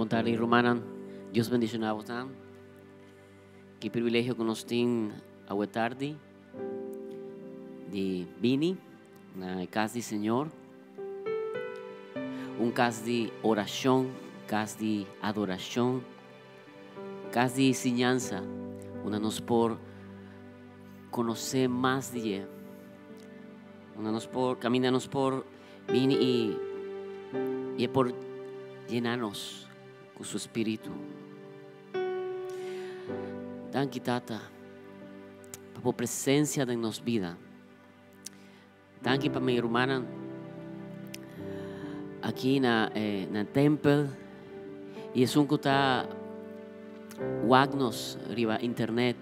Bon tardi rumannan, Dios bendiciona bosan. Ki privilegio ku nos tin awe tardi di bini na e kas di Señor. Un kas di orashon, kas di adorashon, kas di siñansa, unda nos por konosé mas di dje. Unda nos por, kaminda nos por bini i i e por llena nos ku su spiritu. Danki Tata pa bo presencia den nos bida. Danki pa mi rumannan aki na eh, na tempel i esun ku ta wak nos riba internet.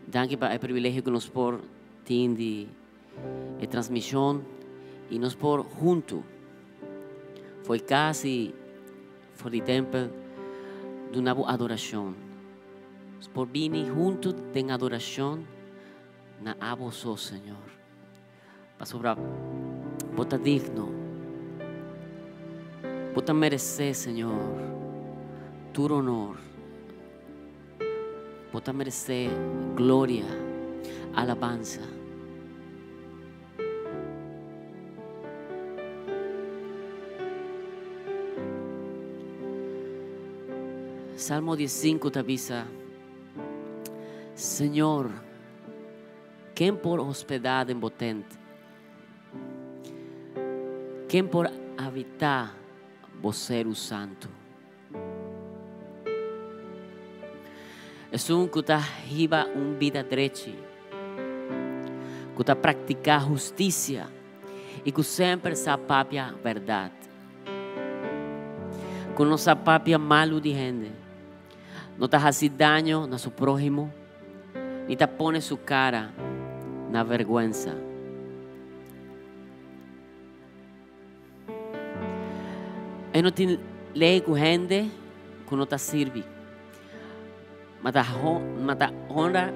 Danki pa e privilegio ku nos por tin di e transmishon i nos por huntu for kas i for di tempel duna bo adorashon. Nos por bini huntu den adorashon na abo so, Señor. Pasobra bo ta digno. Bo ta meresé, Señor, tur honor. Bo ta meresé gloria, alabansa. Salmo 15 ta bisa, Señor, ken por hospedá den bo tent? Ken por habitá bo seru santu? Esun ku ta hiba un bida drechi, ku ta praktiká hustisia i ku semper sa papia bèrdat, ku no sa papia malu di hende, no ta hasi daño na su próhimo ni ta pone su kara na bèrgwensa. E no tin lei ku hende ku no ta sirbi. Ma ta, ma ta honra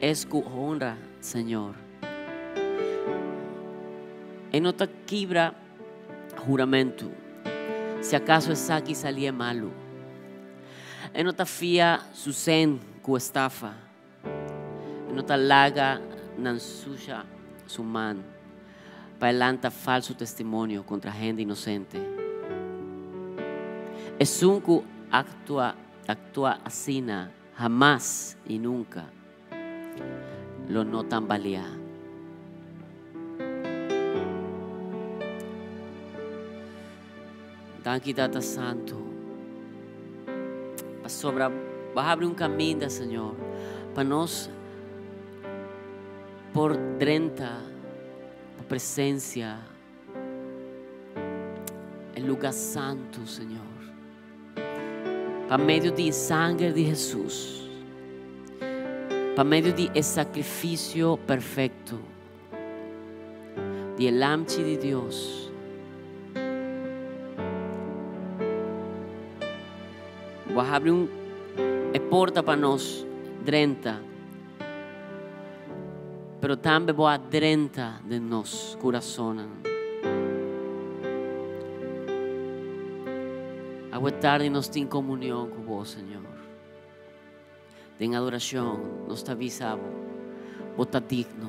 es ku honra Señor. E no ta kibra huramentu, si akaso esaki salié malu. E no ta fia su sen ku estafa. E no ta laga nan susha su man pa e lanta falsu testimonio kontra hende inosente. Esun ku aktua aktua asina hamas i nunka lo no tambaleá. Danki Tata Santu pasobra bo a habri un kaminda Señor pa nos por drenta bo presencia e lugar santu Señor pa medio di e sanger di Hesus pa medio di e sacrificio perfecto. Di e Lamchi di Dios. Bo a habri un e porta pa nos drenta, pero tambe bo a drenta den nos kurasonnan. Awe tardi nos tin komunion ku bo, Señor. Den adorashon nos ta bisa bo, bo ta digno.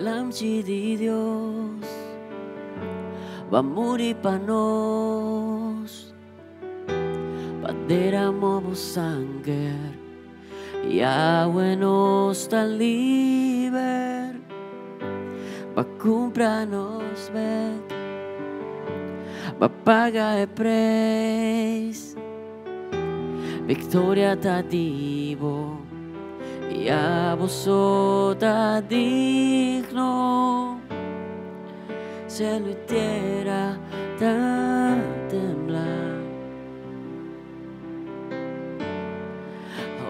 Lamchi di Dios, bo a muri pa nos, pa derama bo sanger, i awe nos ta liber, bo a kumpra nos bek, bo a paga e preis, viktoria ta di bo, i abo so ta digno, selo i tera ta tembla.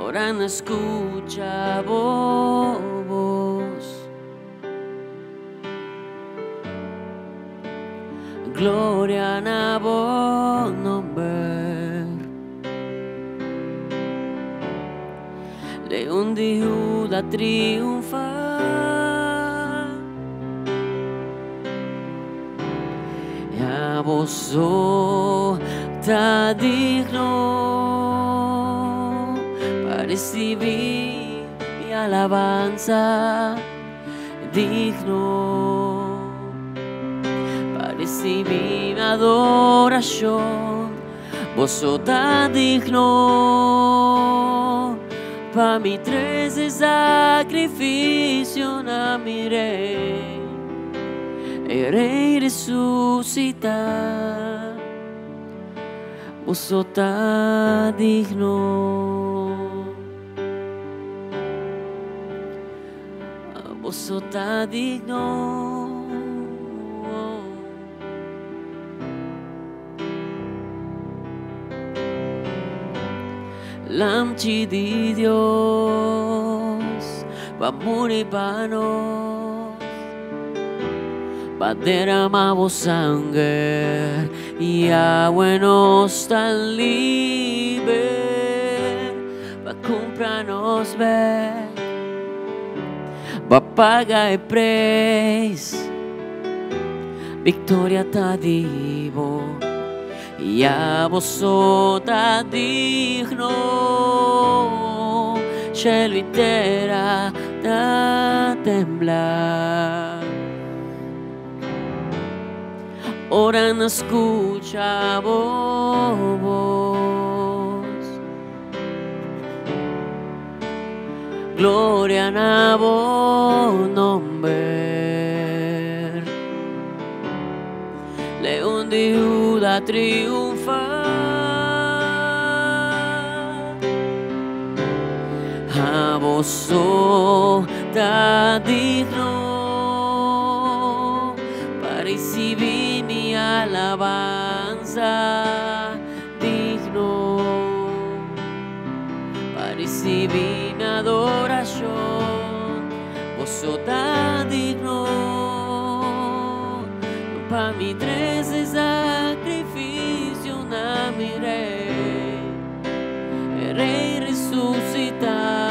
Ora nan skucha bo bos. Gloria na bo nomber. Leon di Juda triunfa. Abo so ta digno pa ricibi mi alabanza, digno pa ricibi mi adoracion. Bo so ta digno pa mi trece sacrificio na mi Rey, e Rey resucita. Bo so ta digno. Bo so ta digno. Lamchi di Dios, pa muri pa nos, pa derama bo sanger, y awe nos ta liber, pa cumpra nos bek, pa paga e prijs, victoria ta di bo, y abo so ta digno, cielo y tierra ta tembla. Ora nan scucha bo voz. Gloria na bo nomber. León de Judá triunfa. Abo so ta digno pa ricibi mi alabanza, digno pa ricibi mi adoracion. Bo so ta digno pa mi trece sacrificio na mi Rey, e Rey resucita.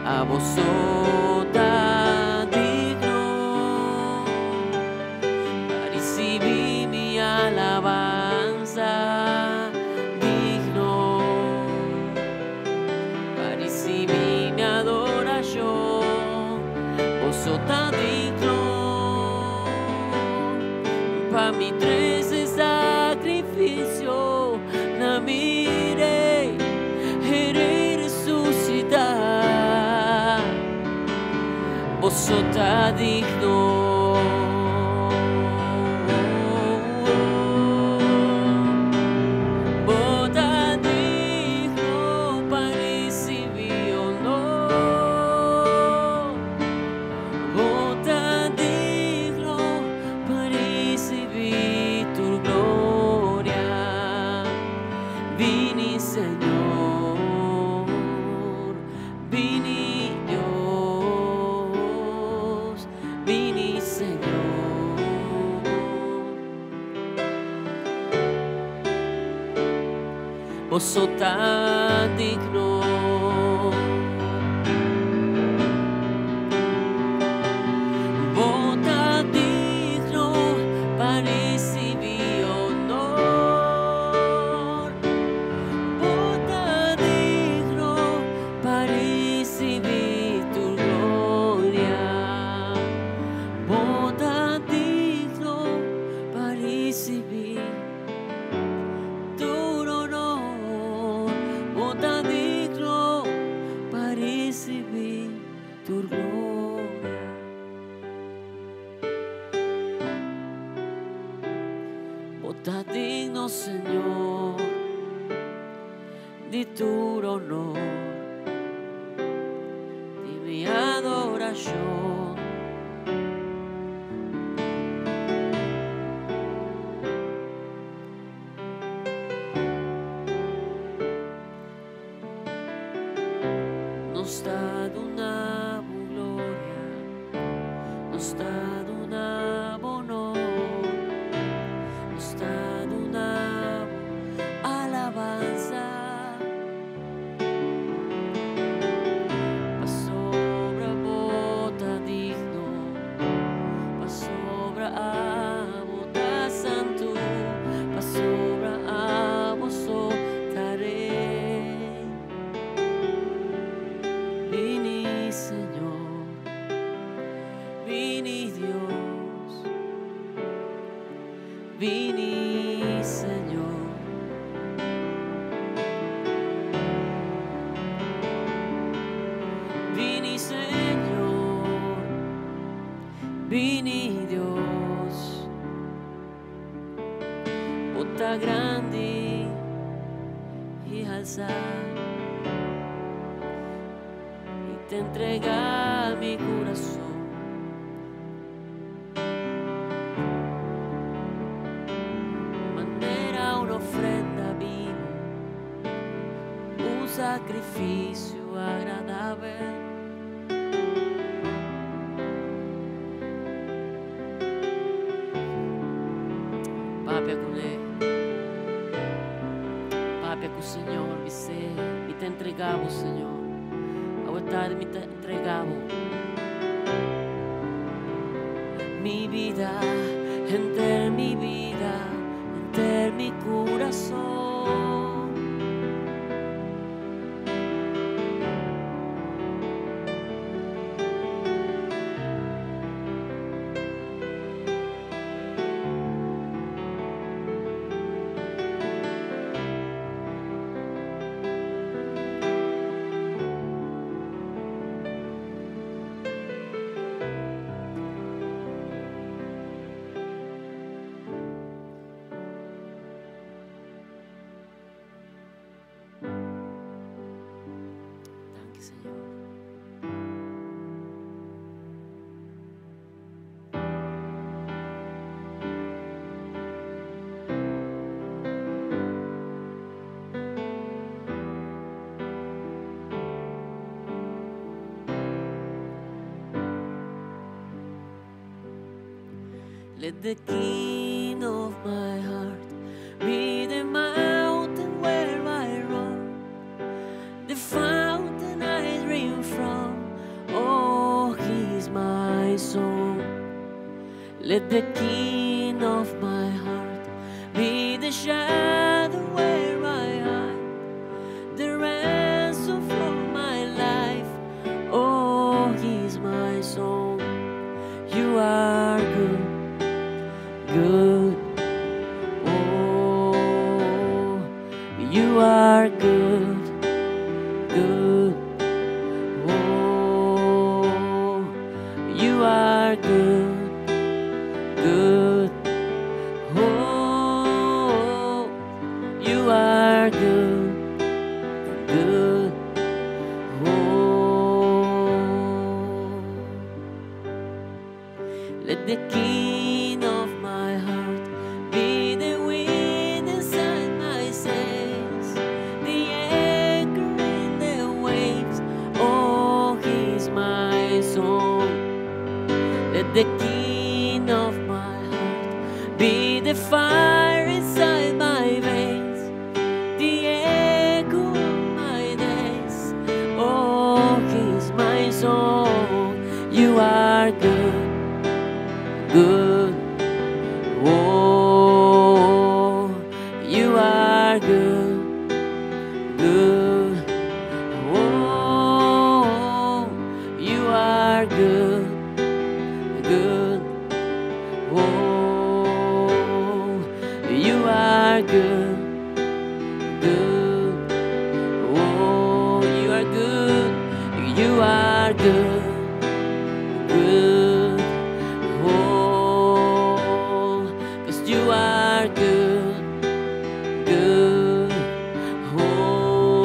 Abo so ta digno pa ricibi mi alabanza, digno pa ricibi mi adoracion. Bo so ta digno pa mi trece sacrificio na mi Rey, e Rey resucita. Bo so ta digno. Bo ta digno pa ricibi honor. Bo ta digno pa ricibi tur gloria. Bini Señor, bini Dios, bini Señor. Bo so ta digno. Bo ta digno pa ricibi honor. Bo ta digno pa ricibi tur gloria. Bo ta digno pa ricibi tur honor. Bo ta digno pa ricibi tur gloria. Bo ta digno, Señor, di tur honor, di mi adoracion. Nos ta duna bo gloria, nos ta duna bo honor, nos ta duna bo alabanza. Pasobra bo ta digno, pasobra abo ta santo. ta grandi i halsá. Mi ta entregá mi kurason. Manera un ofrenda bibu, un sakrifisio agradabel. Papia kuné. Papia ku Señor, bis'é, mi ta entregá bo, Señor. Awe tardi mi ta entregá bo. Mi bida, henter mi bida, henter mi kurason. Danki, Señor. Let the king of my heart be the mountain where I run, the fountain I drink from. Oh, he's my song. Let the king of my heart be the shadow where I hide, the ransom for my life. Oh, he's my song. You are good, good. Oh, you are good, good. Oh, you are good, good. Oh, you are good, good. Oh, let the king of my heart be the wind inside my sails, the anchor in the waves. Oh, he's my song. Let the king of my heart be the fire inside my veins, the echo of my days. Oh, he's my song. You are good, good. Oh, you are good, good. Oh, you are good, good. Oh, you are good, good. Oh, you are good, you are good, good. Oh, 'cause you are good, good. Oh,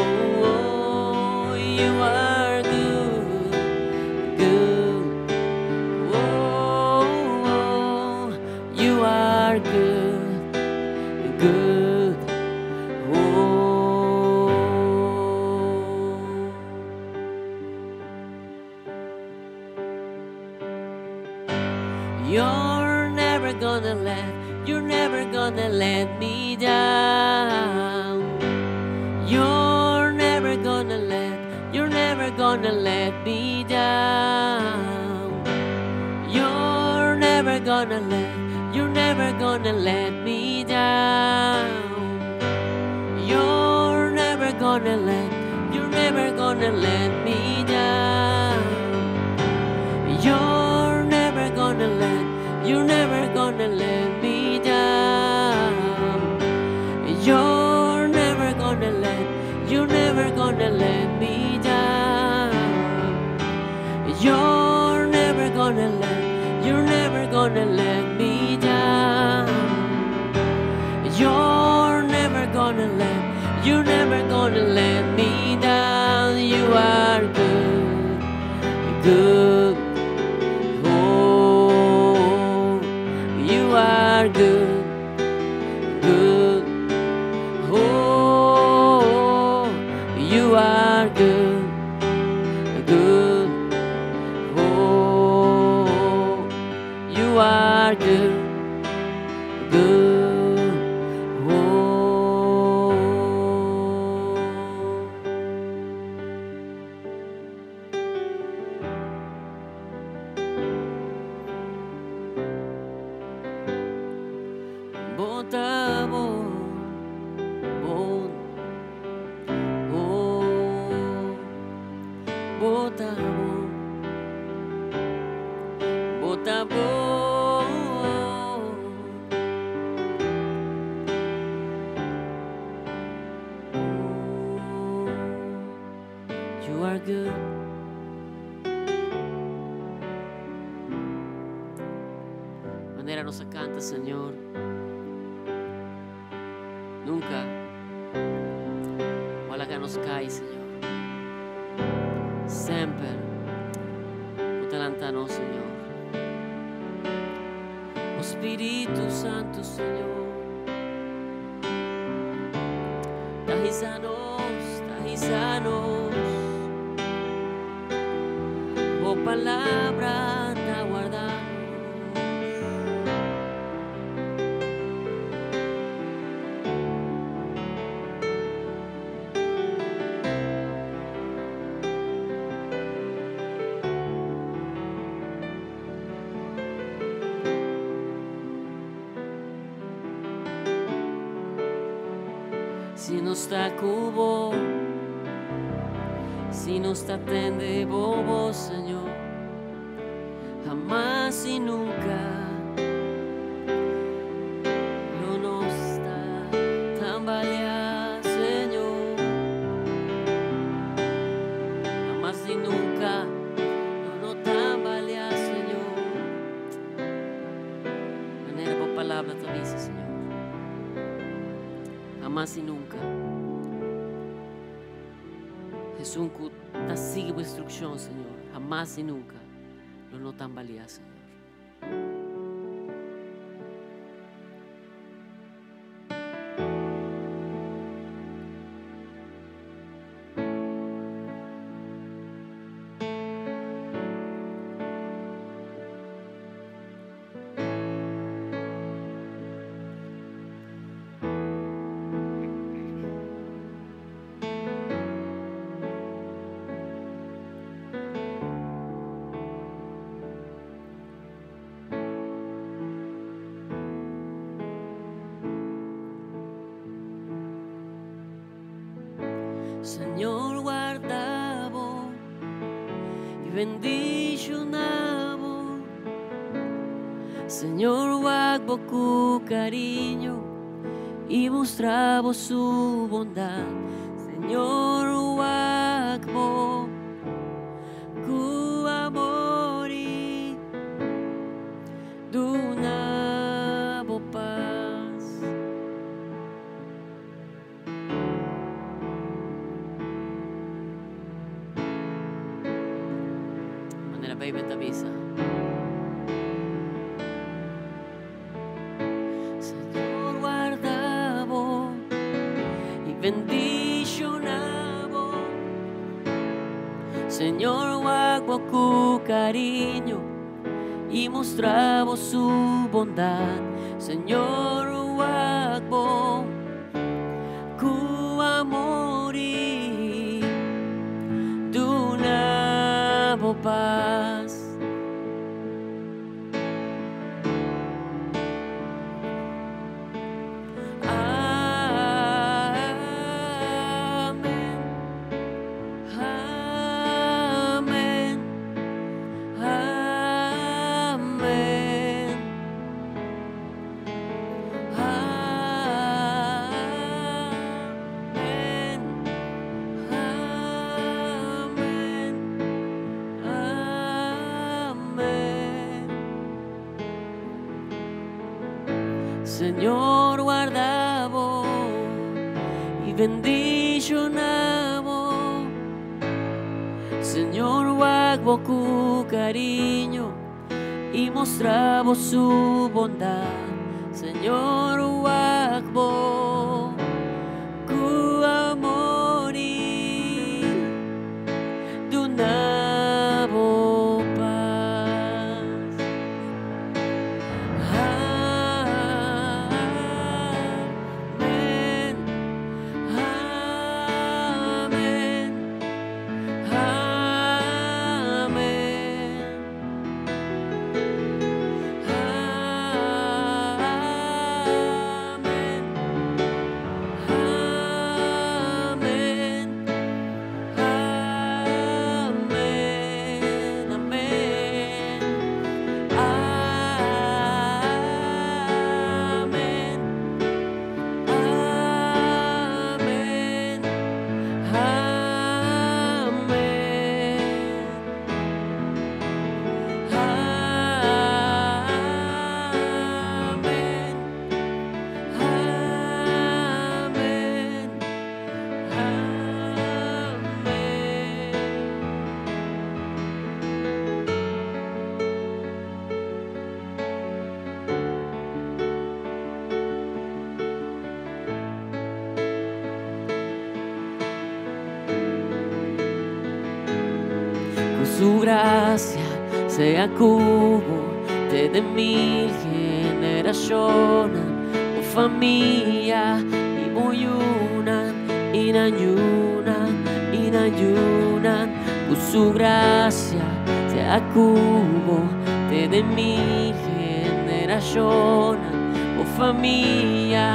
you are good, good. Oh, you are good, good. Oh. You're never gonna let, you're never gonna let me down. You're never gonna let, you're never gonna let me down. You're never gonna let, you're never gonna let me down. You're never gonna let, you're never gonna let me down. You're never gonna let, you're never gonna let me down. You're never gonna let, you're never gonna let me down. You're never gonna let, you're never gonna let me down. You're You're never gonna let me down. You are good, good. Oh, you are good, good. Oh, you are good, good. Oh, you are good, good. Oh. Bo ta bon, bon. Oh, bo ta bon, bo ta bon. You are good. Manera nos kanta, Señor. Nunka bo a laga nos kai, Señor. Semper bo ta lanta nos, Señor. O Spiritu Santu, Señor. Ta hisa nos, ta hisa nos. Bo palabra ta warda nos. Si nos ta ku bo, si nos ta tende bo bos, Señor, hamas i nunka lo nos ta tambaleá, Señor. Hamas i nunka lo no tambaleá, Señor. Manera bo palabra ta bisa, Señor. Hamas i nunka. Esun ku ta sigui bo instrukshon, Señor, hamas i nunka lo no tambaleá, Señor. Señor warda bo i bendishoná bo. Señor wak bo ku kariño i mustra bo su bondat. Señor wak bo ku amor i duna bo pas. Manera Beibel ta bisa. Señor warda bo i bendishoná bo. Señor wak bo ku kariño i mustra bo su bondat. Señor wak bo ku amor i duna bo pas. Amen. Amen. Amen. Amen. Amen. Amen. Señor, warda bo i bendishoná bo. Señor wak bo ku kariño i mustra bo su bondat. Señor wak bo ku amor i duna bo pas. Amèn. Amèn. Amèn. Amèn. Amèn. Amèn. Amèn. Amèn. Amèn. Amèn. Amèn. Amèn. Amèn. Ku su grasia sea ku bo te den mil generashon, bo famia i bo yunan, i nan yunan, i nan yunan. Ku su grasia sea ku bo te den mil generashon, bo famia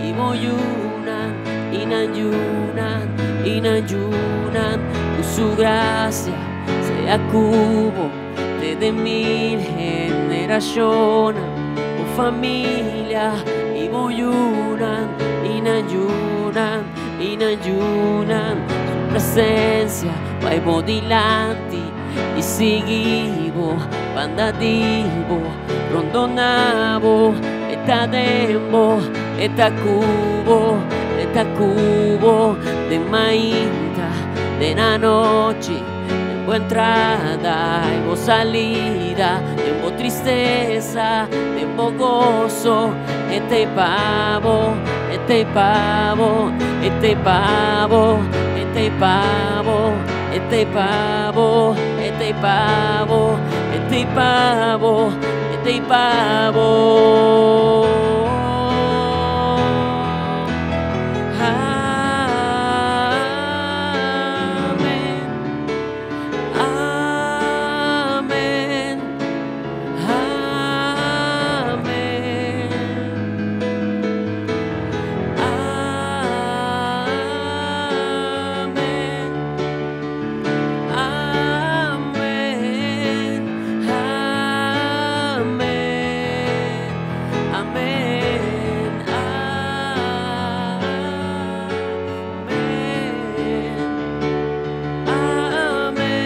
i bo yunan, i nan yunan, i nan yunan. Ku su grasia sea ku bo te den mil generashon, bo famia i bo yunan, i nan yunan, i nan yunan. Su presensia bai bo dilanti i sigui bo, banda di bo, rondoná bo, e ta den bo, e ta ku bo, e ta ku bo, den mainta, den anochi, den bo entrada i bo salida, den bo tristesa, den bo goso, e t'ei pa bo, e t'ei pa bo, e t'ei pa bo, e t'ei pa bo, e t'ei pa bo, e t'ei pa bo, e t'ei pa bo, e t'ei pa bo. Amèn. Amèn. Amèn. Amèn. Amèn. Amèn. Amèn. Amèn. Amèn. Amèn.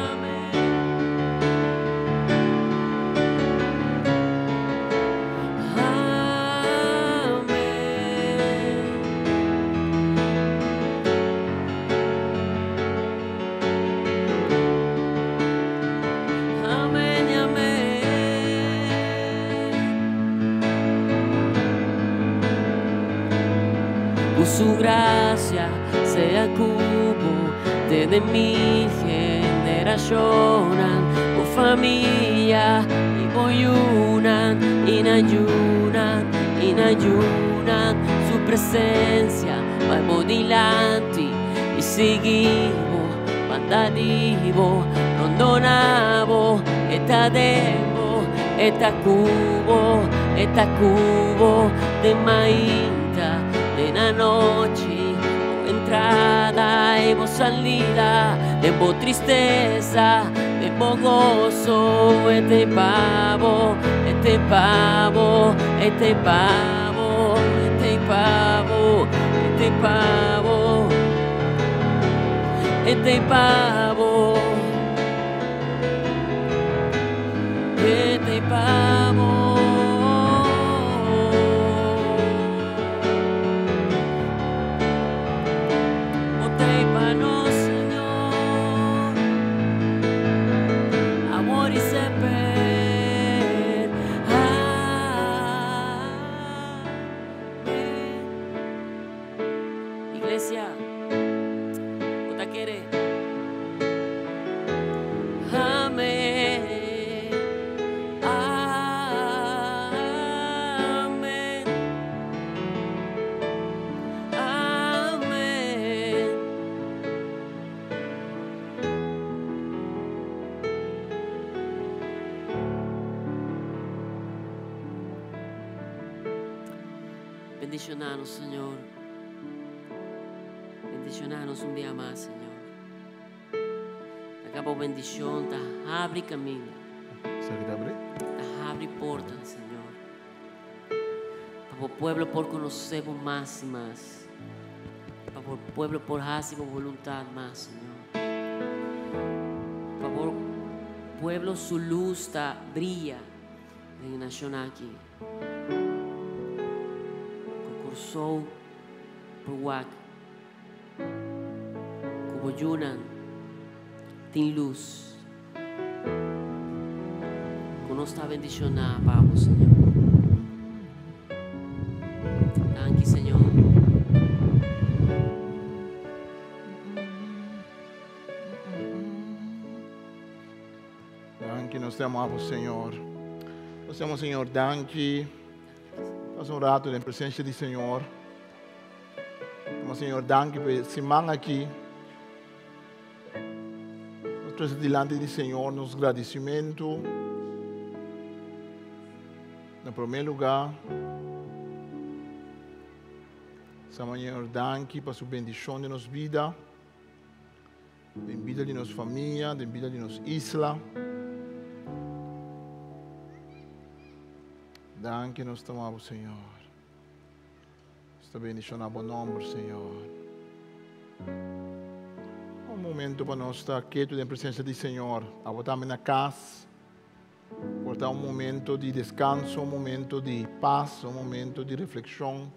Amèn. Amèn. Amèn, amèn. Ku su grasia sea ku bo te den mil generashon, bo famia i bo yunan, i nan yunan, i nan yunan. Su presensia bai bo dilanti i sigui bo, banda di bo, rondoná bo, e ta den bo, e ta ku bo, e ta ku bo, den mainta, den anochi, bo entrada i bo salida, den bo tristesa, den bo goso, e t'ei pa bo, e t'ei pa bo, e t'ei pa bo, e t'ei pa bo, e t'ei pa bo, e t'ei pa bo. Bendishoná nos, Señor. Bendishoná nos un bia mas, Señor. Laga bo bendishon ta habri kaminda. Ta habri porta, Señor. Pa bo pueblo por konosé bo mas i mas. Pa bo pueblo por hasi bo boluntat mas, Señor. Pa bo pueblo su lus ta bria den e nashon aki. Ku Kòrsou por wak ku bo yunan tin lus. Ku nos ta bendishoná pa bo, Señor. Danki, Señor. Danki, nos te amamos, Señor. Nos te amamos, Señor. Danki. Pasa un rato den presencia di Señor. Amamos, Señor, danki pa e siman aki. Nos trese dilanti di Señor nos gradisimentu. Na promé lugá, Sama Señor danki pa su bendishon den nos bida, den bida di nos famia, den bida di nos isla. Danki nos ta amabo, Señor. Nos ta bendiciona bo nomber, Señor. Un momento pa nos ta ketu den presencia di Señor. Abo tambe na cas. Por ta un momento di descanso, un momento di paz, un momento di reflexion.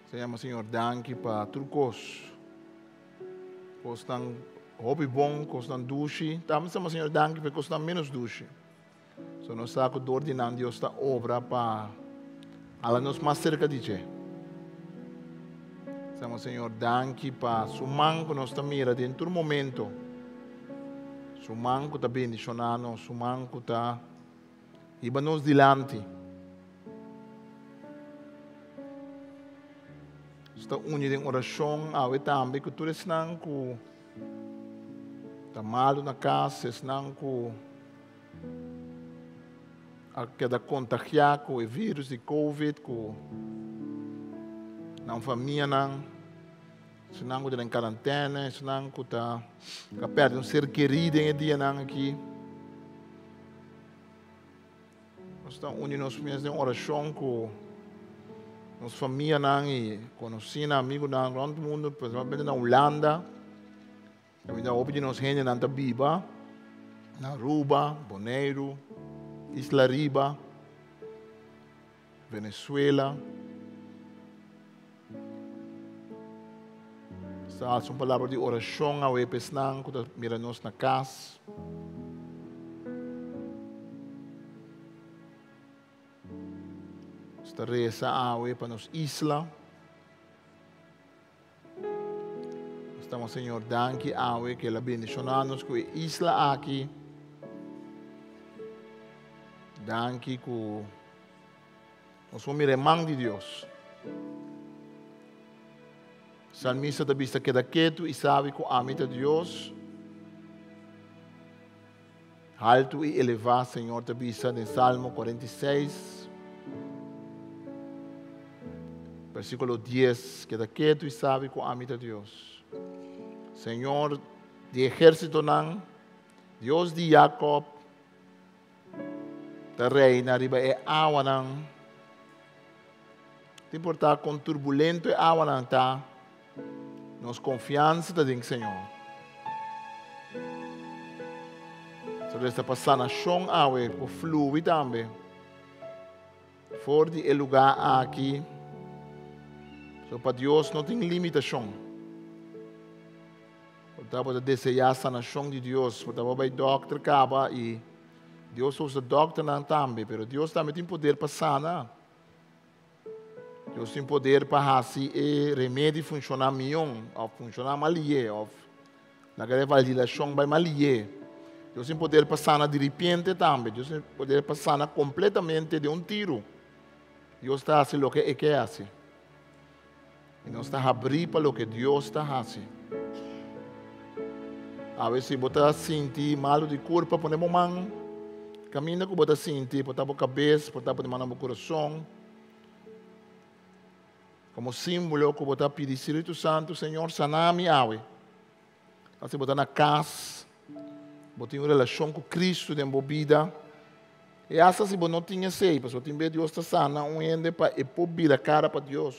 Se llama Señor danki pa tur kos. Kosnan hopi bon, kosnan dushi. Tambe se llama Señor danki pa kosnan menos dushi. So nos sa ku dor di nan Dios ta obra pa hala nos mas serka di dje. Se llama Señor danki pa su man ku nos ta mira den tur momento. Su man ku ta bendishoná nos, su man ku ta hiba nos dilanti. Nos ta uni den orashon awe tambe ku tur esnan ku ta malu na kas, esnan ku a keda kontagiá ku e virus di covid, ku nan famianan, esnan ku ta den karantène, esnan ku ta a pèrdè un ser kerí den e dianan aki. Nos ta uni nos mes den orashon ku nos famianan i konosínan, amigunan rònt mundu, spesialmente na Hulanda. Kaminda hopi di nos hendenan ta biba, na Aruba, Boneiru, Isla Riba, Venezuela. Nos ta hasi un palabra di orashon awe pa esnan ku ta mira nos na kas. Nos ta resa awe pa nos isla. Nos ta Señor danki awe ke el a bendishoná nos ku e isla aki. Danki ku Nos por mira e man di Dios. Salmista ta bisa keda ketu i sabi ku ami ta Dios. Haltu i elevá, Señor ta bisa den Salmo 46, versíkulo 10, keda ketu i sabi ku ami ta Dios. Señor di ehérsitonan, Dios di Jacob, Ta reina riba e awanan. No importa kon turbulento e awanan ta, nos konfiansa ta den Señor. Nos ta resa pa sanashon awe por flui tambe for di e lugá aki. So pa Dios no tin limitashon. Bo tabata deseá sanashon di Dios. Bo tabata bai dòkter kaba i Dios usa dòkternan tambe, pero Dios tambe tin poder pa sana. Dios tin poder pa hasi e remedi funshoná mion òf funshoná malié òf laga e validashon bai malié. Dios tin poder pa sana diripiente tambe. Dios tin poder pa sana kompletamente di un tiru. Dios ta hasi loke e ke hasi. I nos ta habrí pa loke Dios ta hasi. Awe si bo ta sinti malu di kurpa, pone bo man kaminda ku bo ta sinti, por ta bo kabes, por ta pone man na bo kurason. Komo símbolo ku bo ta pidi Spiritu Santu, Señor, sana mi awe. Asina bo ta na kas, bo tin un relashon ku Kristu den bo bida. I asta si bo no tin esei, pasobra tin bes Dios ta sana un hende pa e por bira kara pa Dios.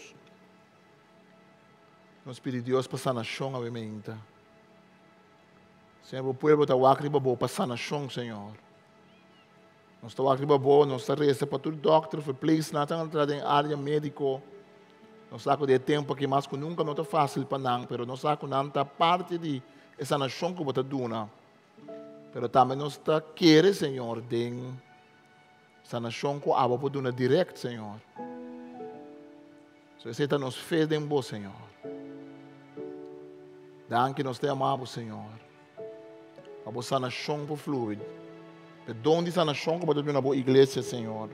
Nos pidi Dios pa sanashon awe meinta. Señor, bo pueblo ta wak riba bo pa sanashon, Señor. Nos ta wak riba bo, nos ta resa pa tur dòkter, verpleegsternan ta entra den área médiko. Nos sa ku den e tempu aki mas ku nunka no ta fásil pa nan, pero nos sa ku nan ta parti di e sanashon ku bo ta duna. Pero tambe nos ta kere, Señor, den sanashon ku abo por duna dirèkt, Señor. So esei ta nos fe den bo, Señor. Danki nos te ama bo, Señor. Pa bo sanashon por flui. E don di sanashon ku bo ta duna bo iglesia, Señor.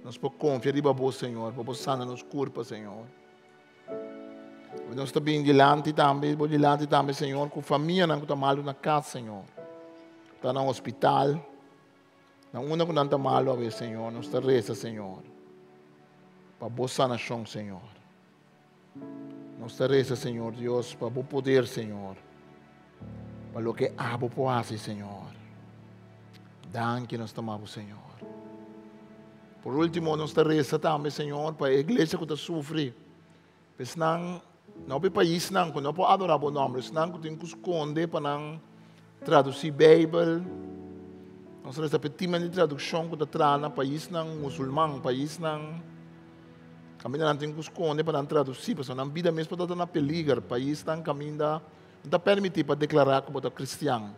Nos por konfia riba bo, Señor, pa bo sana nos kurpa, Señor. Nos ta bin dilanti tambe, bo dilanti tambe, Señor, ku famianan ku ta malu na kas, Señor. Ta na hospital. Na unda ku nan ta malu awe, Señor, nos ta resa, Señor, pa bo sanashon, Señor. Nos ta resa, Señor Dios, pa bo poder, Señor, pa loke abo por hasi, Señor. Danki nos ta mabo, Señor. Por último, nos ta resa tambe, Señor, pa e iglesia ku ta sufri. Esnan na hopi paisnan ku no por adorá bo nòmber, esnan ku tin ku skonde pa nan tradusí Beibel. Nos ta resa pa e timnan di tradukshon ku ta traha na paisnan musulman, paisnan kaminda nan tin ku skonde pa nan tradusí, pasobra nan bida mes por ta na peliger, paisnan kaminda no ta permití pa deklará ku bo ta kristian.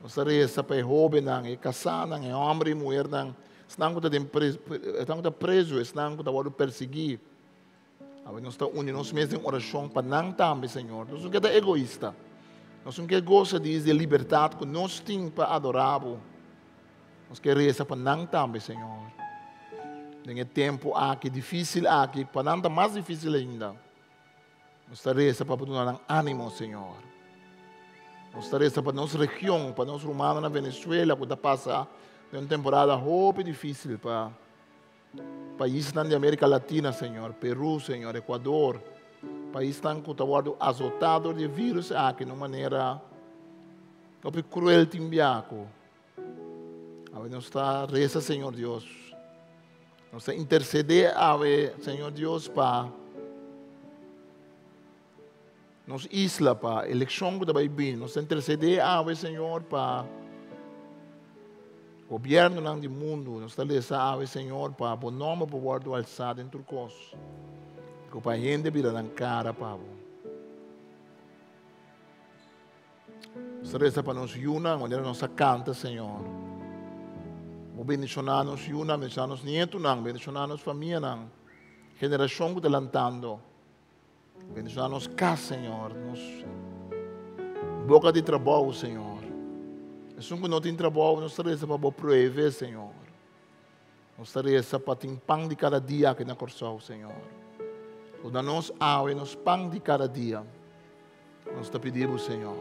Nos ta resa pa e hóbennan, e kasánan, e hòmber i muhernan, esnan ku ta den esnan ku ta prezu, esnan ku ta wòrdu persiguí. Awe nos ta uni nos mes den orashon pa nan tambe, Señor. Nos no ke ta egoista. Nos no ke gosa di e libertat ku nos tin pa adorá Bo. Nos ke resa pa nan tambe, Señor. Den e tempu aki, difísil aki, pa nan ta mas difísil ainda. Nos ta resa pa Bo duna nan ánimo, Señor. Nos ta resa pa nos region, pa nos rumannan na Venezuela ku ta pasa den un temporada hopi difísil pa Paisnan di Amerika Latina, Señor, Peru, Señor, Ecuador, paisnan ku ta wòrdu azotá dor di e virus aki na un manera hopi kruel tin bia ku awe nos ta resa, Señor Dios, nos ta intersedé awe, Señor Dios, pa nos isla, pa elekshon ku ta bai bini. Nos ta intersedé awe, Señor, pa gobièrnunan di mundu. Nos ta lesa awe, Señor, pa bo nòmber por wòrdu alsá den tur kos. Ku pa hende bira nan kara pa bo. Nos ta resa pa nos yunan, manera nos a kanta, Señor. Bo bendishoná nos yunan, bendishoná nos nietunan, bendishoná nos famianan, generashon ku ta lantando. Bendiciona nos cas, Señor, nos boca di trabou, Señor. Esun cu no tin trabou, nos ta reza pa bo pruebe, Señor. Nos ta reza pa tin pan di cada dia aki na Corsou, Señor. Duna nos awe nos pan di cada dia. Nos ta pidi bo, Señor.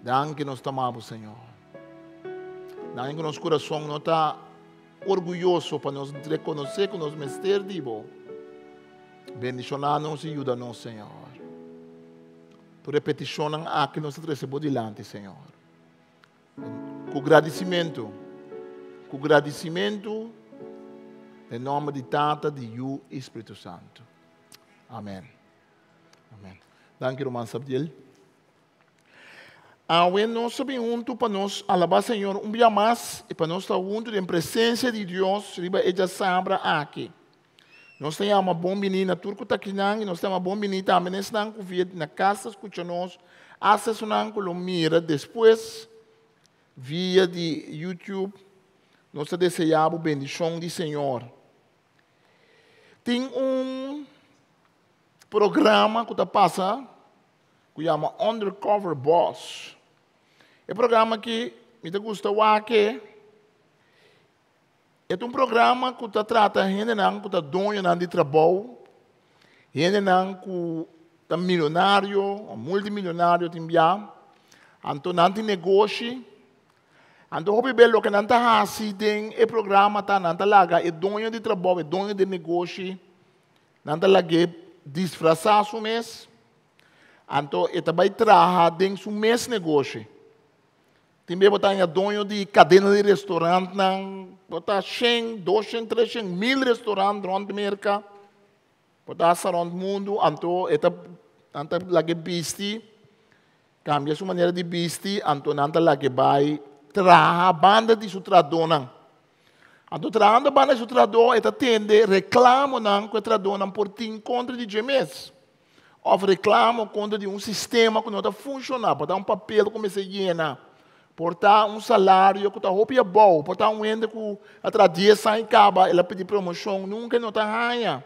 Danki nos ta ama bo, Señor. Danki cu nos corazon no ta orguyoso pa nos rekonosé ku nos mester di bo. Bendishoná nos i yuda nos, Señor. Tur e petishonnan aki nos ta trese bo dilanti, Señor. Ku gradisimentu, ku gradisimentu, den nòmber di Tata, di Yu i Spiritu Santu. Amen. Amen. Danki, ruman Sabdiel. Awe nos ta bin huntu pa nos alabá Señor un bia mas i pa nos ta huntu den presensia di Dios riba e djasabra aki. Nos ta yama bon bini na tur ku ta akinan i nos ta yama bon bini tambe na esnan ku via na kas ta skucha nos, asta esunnan ku lo mira despues via di YouTube. Nos ta deseá bo bendishon di Señor. Tin un programa ku ta pasa ku yama Undercover Boss. E programa aki mi ta gusta wak e. E ta un programa ku ta trata hendenan ku ta doñonan di trabou, hendenan ku ta milionario o multimilionario tin bia, anto nan tin negoshi. Anto hopi be loke nan ta hasi den e programa ta nan ta laga e doño di trabou, e doño di negoshi, nan ta lag'é disfrasá su mes, anto e ta bai traha den su mes negoshi. Tin be bo ta haña doño di kadena di restorantnan, bo ta shen, doshen, treshen, mil restorant rònt Merka, bo ta hasta rònt mundu, anto e ta nan ta lag'é bisti, kambia su manera di bisti, anto nan ta lag'é bai traha banda di su trahadónan. Anto trahando banda di su trahadó e ta tende reklamonan ku e trahadónan por tin kontra di dje mes. Òf reklamo kontra di un sistema ku no ta funshoná, por ta un papel ku mester yena, por ta un salario ku ta hopi abou, por ta un hende ku a traha dies aña i kaba el a pidi promoshon, nunka e no ta haña.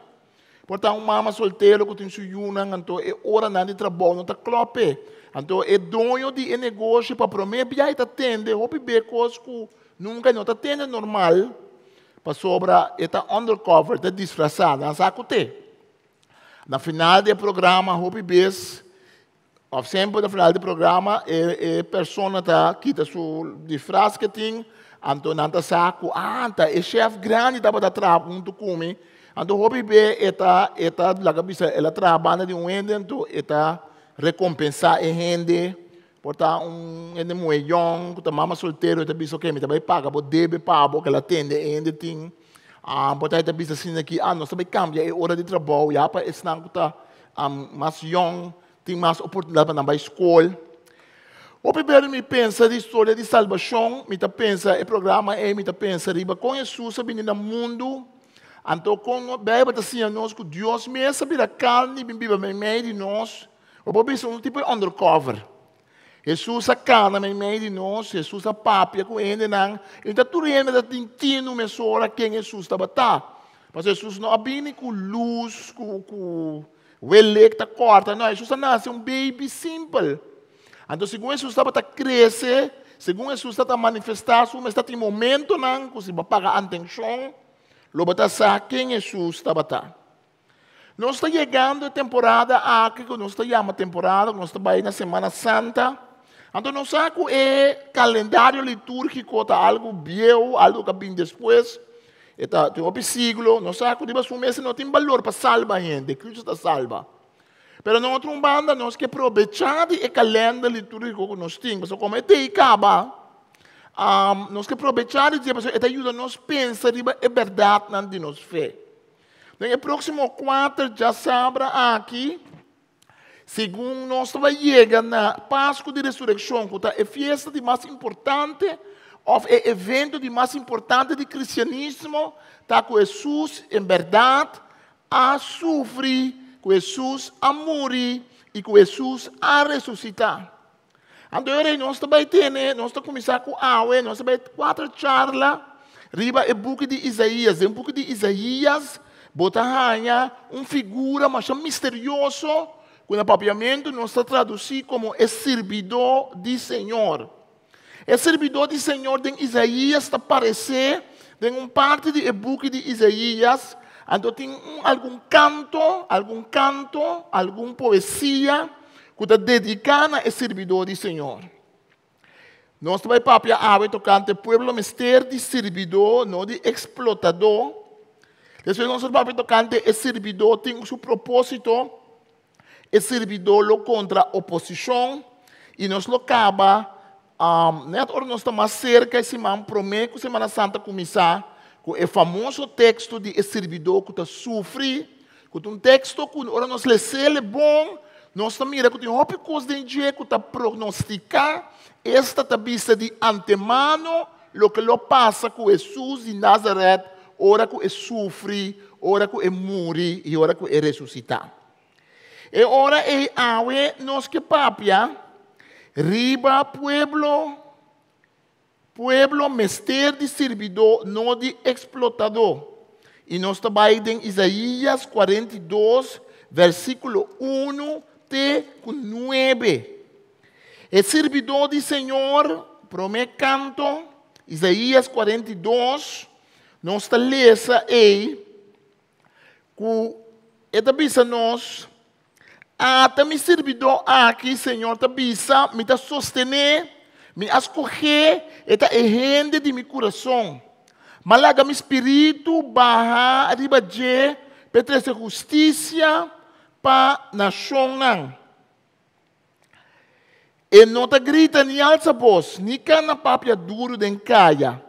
Por ta un mama soltero ku tin su yunan, anto e oranan di trabou no ta klòp p'e. Anto e doño di e negoshi pa promé bia e ta tende hopi be kos ku nunka e no ta tende normal, pasobra e ta undercover, e ta disfrasá, nan sa ku t'e. Na final di e programa hopi bes, of semper na final di e programa, e e persona ta kita su disfraz ke tin, anto nan ta sa ku ah ta e chef grandi tabata traha huntu ku mi. Anto hopi be e ta e ta laga bisa el a traha banda di un hende anto e ta rekompensá e hende. Por ta un hende muhé yòn ku ta mama soltero e ta bisa oke mi ta bai paga bo debe pa bo ke el a tende e hende tin. Ah, por ta e ta bisa asina aki, ah, nos ta bai kambia e ora di trabou ya pa esnan ku ta mas yòn tin mas oportunidat pa nan bai skol. Hopi bes mi pensa di historia di salbashon, mi ta pensa e programa ei, mi ta pensa riba kon Hesus a bini na mundu, anto kon Beibel ta siña nos ku Dios mes a bira karni i bin biba meimei di nos. Bo por bisa un tipo di undercover. Hesus a kana meimei di nos, Hesus a papia ku hendenan, i ta tur hende ta tin tinu mesora ken Hesus tabata. Pasobra Hesus no a bini ku lus, ku ku welek ta kòrta, no, Hesus a nase un baby simpel. Anto segun Hesus tabata krese, segun Hesus tabata manifestá su mes, tabatin momentonan ku si bo a paga atenshon, lo bo ta sa ken Hesus tabata. Nos ta yegando e temporada aki ku nos ta yama temporada ku nos ta bai na Semana Santa. Anto nos sa ku e kalendario litúrgiko ta algu bieu, algu ku a bin despues. E ta tin hopi siglo. Nos sa ku riba su mes e no tin balor pa salba hende, Kristu ta salba. Pero na otro un banda nos ke probechá di e kalender litúrgiko ku nos tin, pasobra komo e tei kaba, nos ke probechá di dje pasobra e ta yuda nos pensa riba e bèrdatnan di nos fe. Den e próksimo kuater djasabra aki, segun nos ta bai yega na Pasku di Resurekshon, ku ta e fiesta di mas importante òf e evento di mas importante di kristianismo, ta ku Hesus en bèrdat a sufri, ku Hesus a muri i ku Hesus a resusitá. Anto e rei nos ta bai tene, nos ta kuminsá ku awe, nos ta bai kuater charla riba e buki di Isaías. Den buki di Isaías bo ta haña un figura masha misterioso ku na papiamentu nos ta tradusí komo e sirbidó di Señor. E sirbidó di Señor den Isaías ta paresé den un parti di e buki di Isaías, anto tin un algun kanto, algun kanto, algun poesia ku ta dediká na e sirbidó di Señor. Nos ta bai papia awe tokante pueblo mester di sirbidó, no di eksplotadó. Despues nos ta papia tokante e sirbidó tin su propósito, e sirbidó lo kontra oposishon i nos lo kaba nèt ora nos ta mas serka e siman promé ku Semana Santa kuminsá ku e famoso teksto di e sirbidó ku ta sufri, ku ta un teksto ku ora nos les'el e bon, nos ta mira ku tin hopi kos den dje ku ta prognostiká, esta ta bisa di antemano loke lo pasa ku Hesus di Nazaret ora ku e sufri, ora ku e muri i ora ku e resusitá. E ora ei awe nos ke papia riba pueblo, pueblo mester di sirbidó, no di eksplotadó. I nos ta bai den Isaías 42, versíkulo 1 te ku 9. E sirbidó di Señor, promé kanto, Isaías 42, nos ta lesa ei, Ku e ta bisa nos, Ata mi sirbidó aki, Señor ta bisa, mi ta sostené, mi a skohé, e ta e hende di mi kurason. M'a laga mi spiritu baha riba dje pa e trese hustisia pa nashonnan. E no ta grita ni alsa bos, ni kana papia duru den kaya.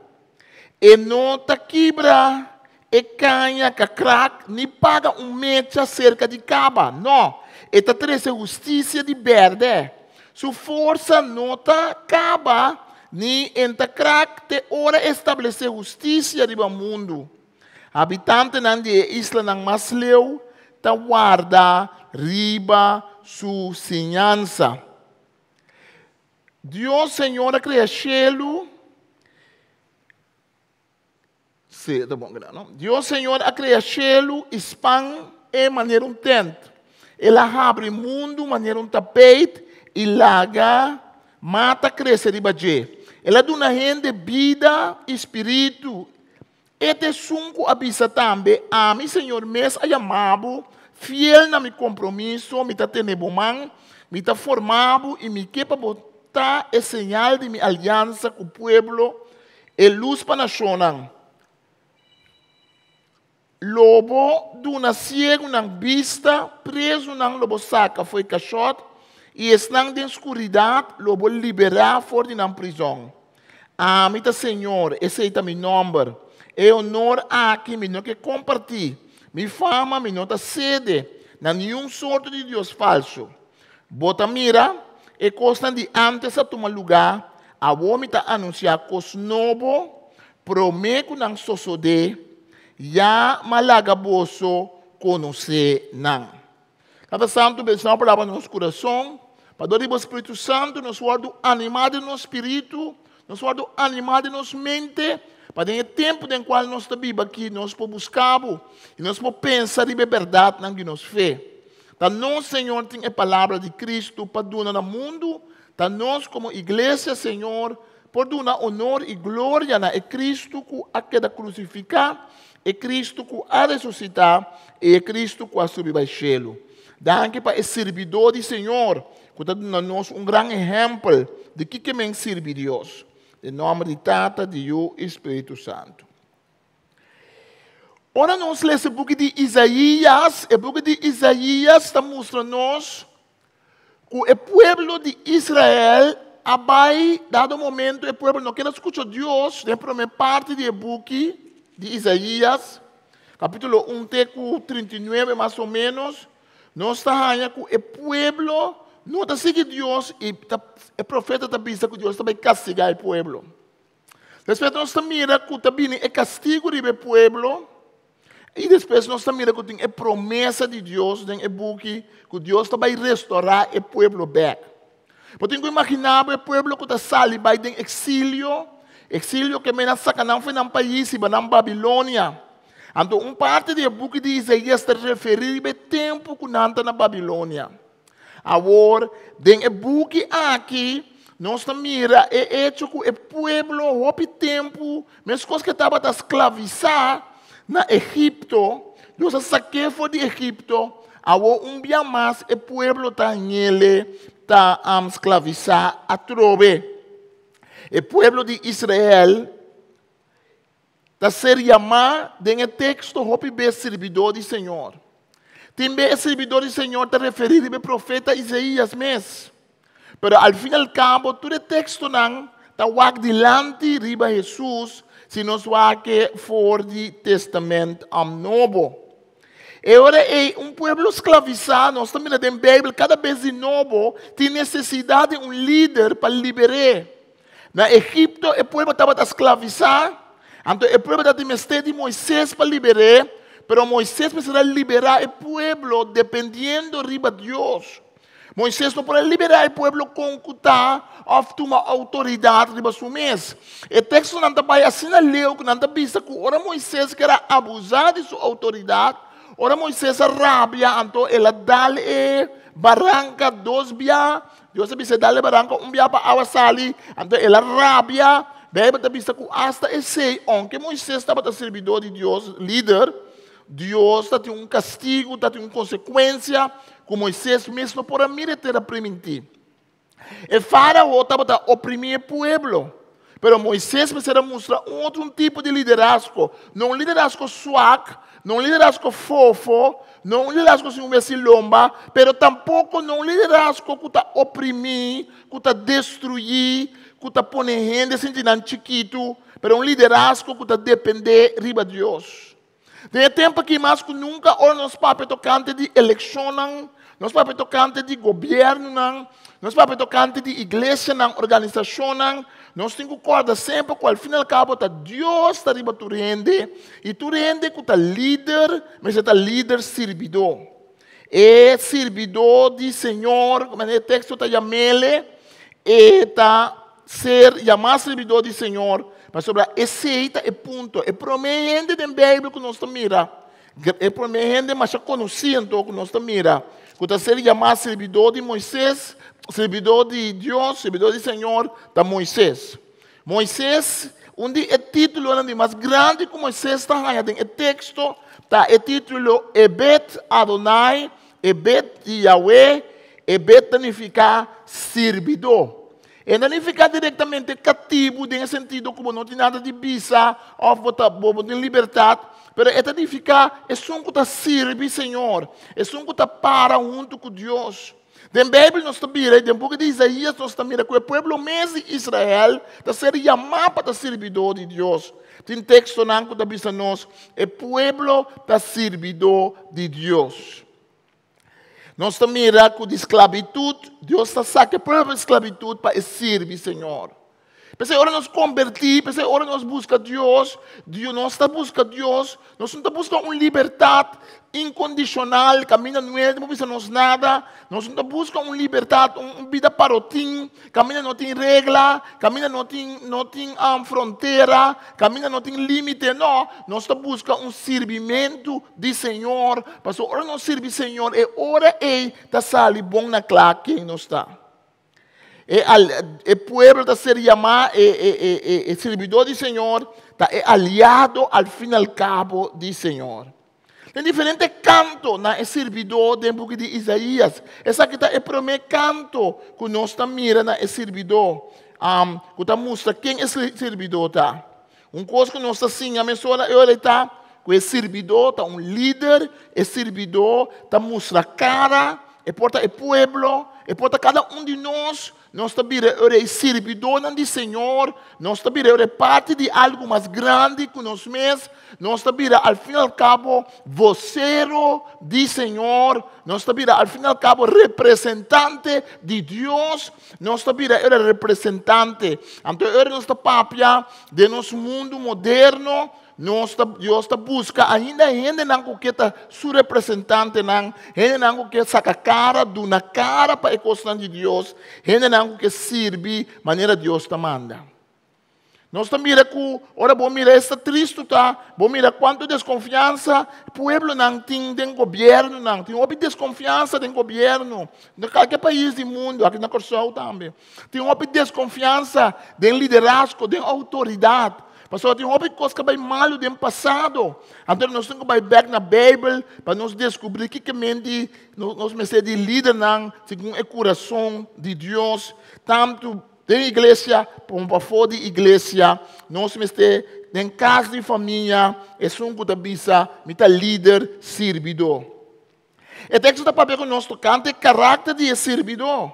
E no ta kibra e kaña ka krak, ni paga un mecha serka di kaba. No, e ta trese hustisia di bèrdè. Su forsa no ta kaba, ni e ta krak te ora e establesé hustisia riba mundu. Habitantenan di e islanan mas leu ta warda riba su siñansa. Dios Señor a krea shelu. Sí, ta bon keda, no? Dios Señor a krea shelu i span e manera un tent. El a habri mundu manera un tapeit i laga mata krese riba dje. El a duna hende bida i spiritu. E ta esun ku a bisa tambe, Ami, Señor mes a yama bo, fiel na mi kompromiso, mi ta tene bo man, mi ta forma bo i mi ke pa bo ta e señal di mi aliansa ku pueblo, e lus pa nashonnan. Lo bo duna siegunan bista, prezunan lo bo saka fo'i kashòt, i esnan den skuridat lo bo liberá for di nan prizòn. Ami ta Señor, esei ta mi nòmber. E onor aki mi no ke kompartí, mi fama mi no ta sede na niun sorto di dios falsu. Bo ta mira, e kosnan di ántes a tuma lugá, awor mi ta anunsiá kos nobo, promé ku nan sosodé, ya m'a laga boso konosé nan. Tata Santu, bendishoná bo palabra na nos kurason, pa dor di bo Spiritu Santu nos wòrdu animá den nos spiritu, nos wòrdu animá den nos mente, pa den e tempu den kual nos ta biba aki nos por buska bo i nos por pensa riba e bèrdatnan di nos fe. Ta nos, Señor, tin e palabra di Kristu pa duna na mundu, ta nos komo iglesia, Señor, por duna onor i gloria na e Kristu ku a keda krusifiká, e Kristu ku a resusitá i e Kristu ku a subi bai shelu. Danki pa e sirbidó di Señor ku ta duna nos un gran ehèmpel di kiko men sirbi Dios. Den nòmber di Tata, di Yu i Spiritu Santu. Ora nos lesa e buki di Isaías, e buki di Isaías ta mustra nos ku e pueblo di Israel a bai, dado momento e pueblo no keda skucha Dios, den promé parti di e buki di Isaías, kapítulo 1 te ku 39 mas o ménos, nos ta haña ku e pueblo no ta sigui Dios i ta, e profeta ta bisa ku Dios ta bai kastigá e pueblo. Despues nos ta mira ku ta bini e kastigu riba e pueblo i despues nos ta mira ku tin e promesa di Dios den e buki ku Dios ta bai restorá e pueblo bèk. Bo tin ku imaginá bo e pueblo ku ta sali bai den eksilio, eksilio ke men a saka nan for di nan pais i bai nan Babilonia. Anto un parti di e buki di Isaías ta referí riba e tempu ku nan ta na Babilonia. Awor, den e buki aki, nos ta mira e echo ku e pueblo hopi tempu, meskos ku e tabata sklavisá na Egipto, Dios a sak'é for di Egipto, awor un bia mas e pueblo ta ñele ta sklavisá atrobe. E pueblo di Israel Ta ser yamá den e teksto hopi bes sirbidó di Señor. Tin be e sirbidó di Señor ta referí riba e profeta Isaías mes. Pero al fin al kabo tur e tekstonan ta wak dilanti riba Hesus si nos wak e for di Testament Nobo. E ora ei un pueblo sklavisá, nos ta mira den Beibel kada bes di nobo, tin nesesidat di un lider pa liber'é. Na Egipto e pueblo tabata sklavisá, anto e pueblo tabatin mester di Moisés pa liber'é, pero Moisés mester a liberá e pueblo dependiendo riba Dios. Moisés no por a liberá e pueblo kon ku ta òf tuma outoridat riba su mes. E tekstonan ta bai asina leu ku nan ta bisa ku ora Moisés ker a abusá di su outoridat, ora Moisés a rabia, anto el a dal e baranka dos bia. Dios a bisa, Dale baranka un bia pa awa sali. Anto el a rabia. Beibel ta bisa ku asta esei, ounke Moisés tabata sirbidó di Dios, lider, Dios tabatin un kastigu, tabatin un konsekuensia, ku Moises mes no por a mira e tera primintí. E fárao tabata oprimí e pueblo. Pero Moises mester a mustra un otro tipo di liderazgo. No un liderazgo suak, no un liderazgo fofo, no un liderazgo sin un lomba, pero tampoko no un liderazgo ku ta oprimí, ku ta destruí, ku ta pone hende sinti nan chikitu, pero un liderazgo ku ta dependé riba Dios. Den e tempu akí mas ku nunka, ora nos papia tokante di elekshonnan, nos papia tokante di gobièrnunan, nos papia tokante di iglesianan, organisashonnan, nos tin ku kòrda semper ku al fin i al kabo ta Dios ta riba tur hende i tur hende ku ta lider mester ta lider sirbidó. E sirbidó di Señor, manera e teksto ta yam'é, e ta ser yamá sirbidó di Señor, pasobra esei ta e punto. E promé hende den Beibel ku nos ta mira, e promé hende mas konosí anto ku nos ta mira, ku ta ser yamá sirbidó di Moises, sirbidó di Dios, sirbidó di Señor, ta Moises. Moises, un di e títulonan di mas grandi ku Moises ta haña den e teksto, ta e título Ebed Adonai, Ebed di Yahweh, Ebed ta nifiká sirbidó. E no ta nifiká direktamente katibu den sentido ku bo no tin nada di bisa òf bo ta bo tin libertat, pero e ta nifiká esun ku ta sirbi Señor, esun ku ta para huntu ku Dios. Den Beibel nos ta mira, den buki di Isaías nos ta mira ku e pueblo mes di Israel ta ser yamá pa ta sirbidó di Dios. Tin tekstonan ku ta bisa nos, e pueblo ta sirbidó di Dios. Nos ta mira ku di sklabitut, Dios ta saka e pueblo di sklabitut pa e sirbi Señor. P'esei ora nos kombertí, p'esei ora nos buska Dios, Dios nos ta buska Dios, nos no ta buska un libertat inkondishonal, kaminda no por bisa nos nada, nos no ta buska un libertat, un bida parotin, kaminda no tin regla, kaminda no tin no tin frontera, kaminda no tin límite, no, nos ta buska un sirbimentu di Señor, pasobra ora nos sirbi Señor, e ora ei ta sali bon na kla ken nos ta. E, e pueblo ta ser yamá e, e, e, e, e sirbidó di Señor, ta e aliado al fin i al kabo di Señor. Tin diferente kanto na e sirbidó den buki di Isaías. Esaki ta e promé kanto ku nos ta mira na e sirbidó. Ku ta mustra ken e sirbidó ta. Un kos ku nos ta siña mesora e ta ku e sirbidó ta un lider, e sirbidó ta mustra kara, e por ta e pueblo, e por ta kada un di nos, nos ta bira e sirbidónan di Señor, nos ta bira e parti di algu mas grandi ku nos mes, nos ta bira al fin i al kabo vosero di Señor, nos ta bira al fin i al kabo representante di Dios, nos ta bira e representante. Anto nos ta papia den nos mundu moderno, nos ta, Dios ta buska ainda hendenan ku ke ta su representantenan, hendenan ku ke saka kara, duna kara pa e kosnan di Dios, hendenan ku ke sirbi manera Dios ta manda. Nos ta mira ku, ora bo mira esta tristu ta, bo mira kuantu deskonfiansa pueblonan tin den gobièrnunan, tin hopi deskonfiansa den gobièrnu, na kualke pais di mundu, aki na Kòrsou tambe. Tin hopi deskonfiansa den liderazgo, den outoridat. Pasobra tin hopi kos ku a bai malu den pasado. Anto nos tin ku bai bèk na Beibel pa nos deskubrí kiko mente nos mester di lidernan segun e kurason di Dios. Tantu den iglesia komo pafó di iglesia, nos mester den kas di famia esun ku ta bisa mi ta lider sirbidó. E teksto ta papia ku nos tokante e karakter di e sirbidó.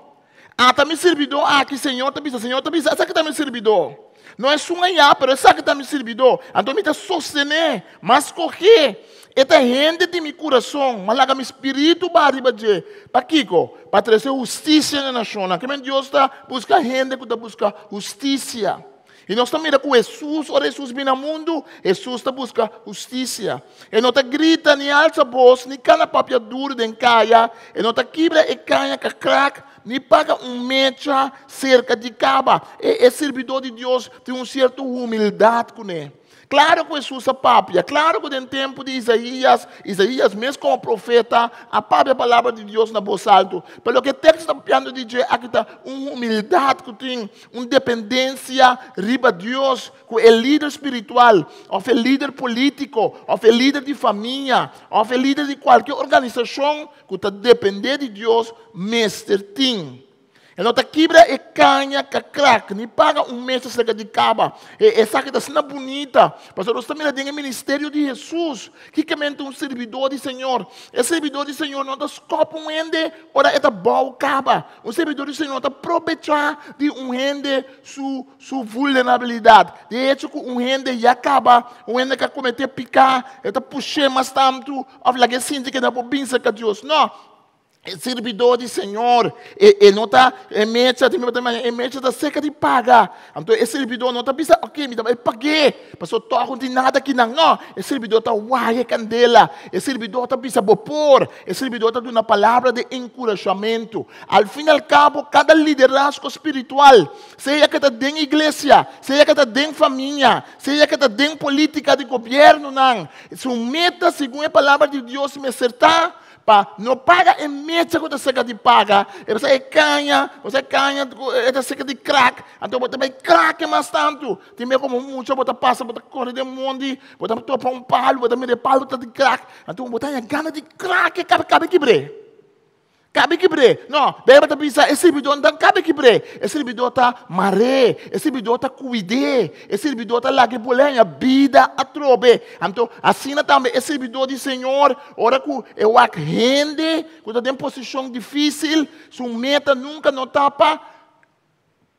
Ata mi sirbidó aki, Señor ta bisa, Señor ta bisa, esaki ta mi sirbidó. No esun ayá, pero esaki ta mi sirbidó. Anto mi ta sostené, m'a skohé. E ta hende di mi kurason, m'a laga mi spiritu baha riba dje. Pakiko? Pa trese hustisia na nashonnan. Ke men Dios ta buska hende ku ta buska hustisia. I nos ta mira ku Hesus, ora Hesus bini na mundu, Hesus ta buska hustisia. E no ta grita ni alsa bos, ni kana papia duru den kaya, e no ta kibra e kaña ka krak, ni paga un mecha serka di kaba. E, e sirbidó di Dios tin un sierto humildat kuné. Klaro ku Hesus a papia, klaro ku den tempu di Isaías, Isaías mes komo profeta a papia palabra di Dios na bos altu. Pero loke e teksto ta papiando di dje aki ta un humildat ku tin, un dependensia riba Dios ku e lider spiritual òf e lider polítiko òf e lider di famia òf e lider di kualke organisashon ku ta dependé di Dios mester tin. E no ta kibra e kaña ka krak, ni paga un mesa serka di kaba. E esaki ta asina bunita, pasobra nos ta mira den e ministerio di Hesus, kikamente un sirbidó di Señor. E sirbidó di Señor no ta skòp un hende ora e ta bou kaba. Un sirbidó di Señor no ta probechá di un hende su su vulnerabilidat. Di echo ku un hende ya kaba, un hende ku a kometé piká, e ta push'é mas tantu òf lag'é sinti ku e no por bin serka Dios. No! E sirbidó di Señor, e, e no ta, e mecha, tin mi e mecha ta seka di paga. Anto e sirbidó no ta bisa, ok, mi ta bai pag'é, pasobra tòg no tin nada akinan. No, e sirbidó ta waya e kandela. E sirbidó ta bisa bo por. E sirbidó ta duna palabra di enkurashamentu. Al fin i al kabo, kada liderazgo spiritual, sea ke ta den iglesia, sea ke ta den famia, sea ke ta den polítika di gobièrnunan, su meta, segun e palabra di Dios, mester ta Pa no paga e mecha ku ta seka di paga, e pasa e kaña, bo sa e kaña ku e ta seka di krak, anto bo ta bai krak e mas tantu. Tin bia komo mucha bo ta pasa, bo ta kore den mondi, bo ta topa un palu, bo ta mira e palu ta di krak, anto bo ta haña gana di krak e kabe kabe kibr'é. Kabe kibr'é. No, Beibel ta bisa e sirbidó no ta kabe kibr'é, e sirbidó ta mar'é, e sirbidó ta kuid'é, e sirbidó ta laga e bolé haña bida atrobe. Anto, asina tambe e sirbidó di Señor, ora ku e wak hende ku ta den posishon difísil, su meta nunka no ta pa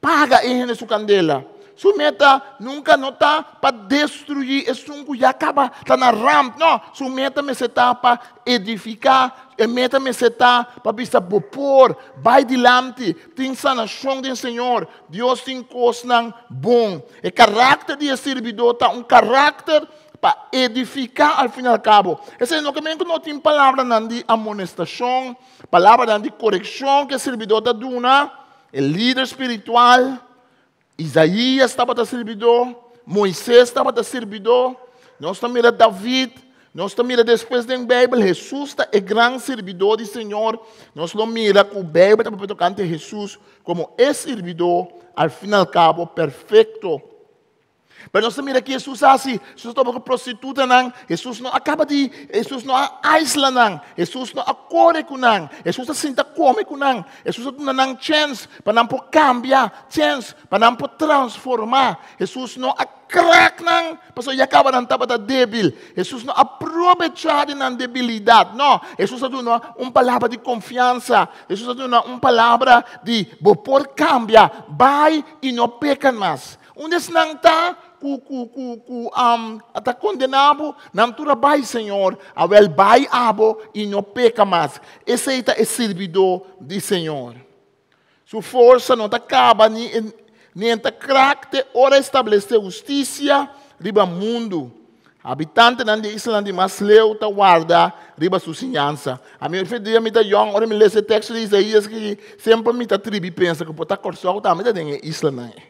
paga e hende su kandela. Su meta nunka no ta pa destruí esun ku ya kaba ta na ramp. No, su meta mester ta pa edifiká, e meta mester ta pa bisa bo por bai dilanti, tin sanashon den Señor, Dios tin kosnan bon. E karakter di e sirbidó ta un karakter pa edifiká al fin i al kabo. Esei no ke men ku no tin palabranan di amonestashon, palabranan di korekshon ku e sirbidó ta duna. E lider spiritual, Isaías tabata sirbidó, Moisés tabata sirbidó, nos ta mira David, nos ta mira despues den Beibel, Hesus ta e gran sirbidó di Señor. Nos lo mira ku Beibel ta papia tokante Hesus komo e sirbidó al fin al kabo perfekto. Pero nos ta mira ki Hesus a hasi. Hesus a topa ku prostitutanan. Hesus no a kaba di, Hesus no a aisla nan. Hesus no a kore ku nan. Hesus a sinta kome ku nan. Hesus a duna nan chèns pa nan por kambia, chèns pa nan por transformá. Hesus no a krak nan pasobra ya kaba nan tabata débil. Hesus no a probechá di nan debilidat. No, Hesus a duna un palabra di konfiansa. Hesus a duna un palabra di bo por kambia, bai i no peka mas. Unda esnan ta ku ku ku ku um, ta kondená bo? Nan tur a bai, Señor. Awel bai abo i no peka mas. Esei ta e sirbidó di Señor. Su forsa no ta kaba ni ni e ta krak te ora e establesé hustisia riba mundu. Habitantenan di e islanan di mas leu ta warda riba su siñansa. Ami hopi dia mi ta yòn, ora mi lesa e teksto di Isaías aki, semper mi ta tribi pensa ku por ta Kòrsou tambe ta den e islanan ei.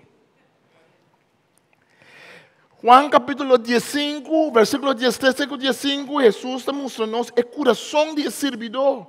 Juan kapítulo diesinku, versíkulo diestres te ku diesinku, Hesus ta mustra nos e kurason di e sirbidó.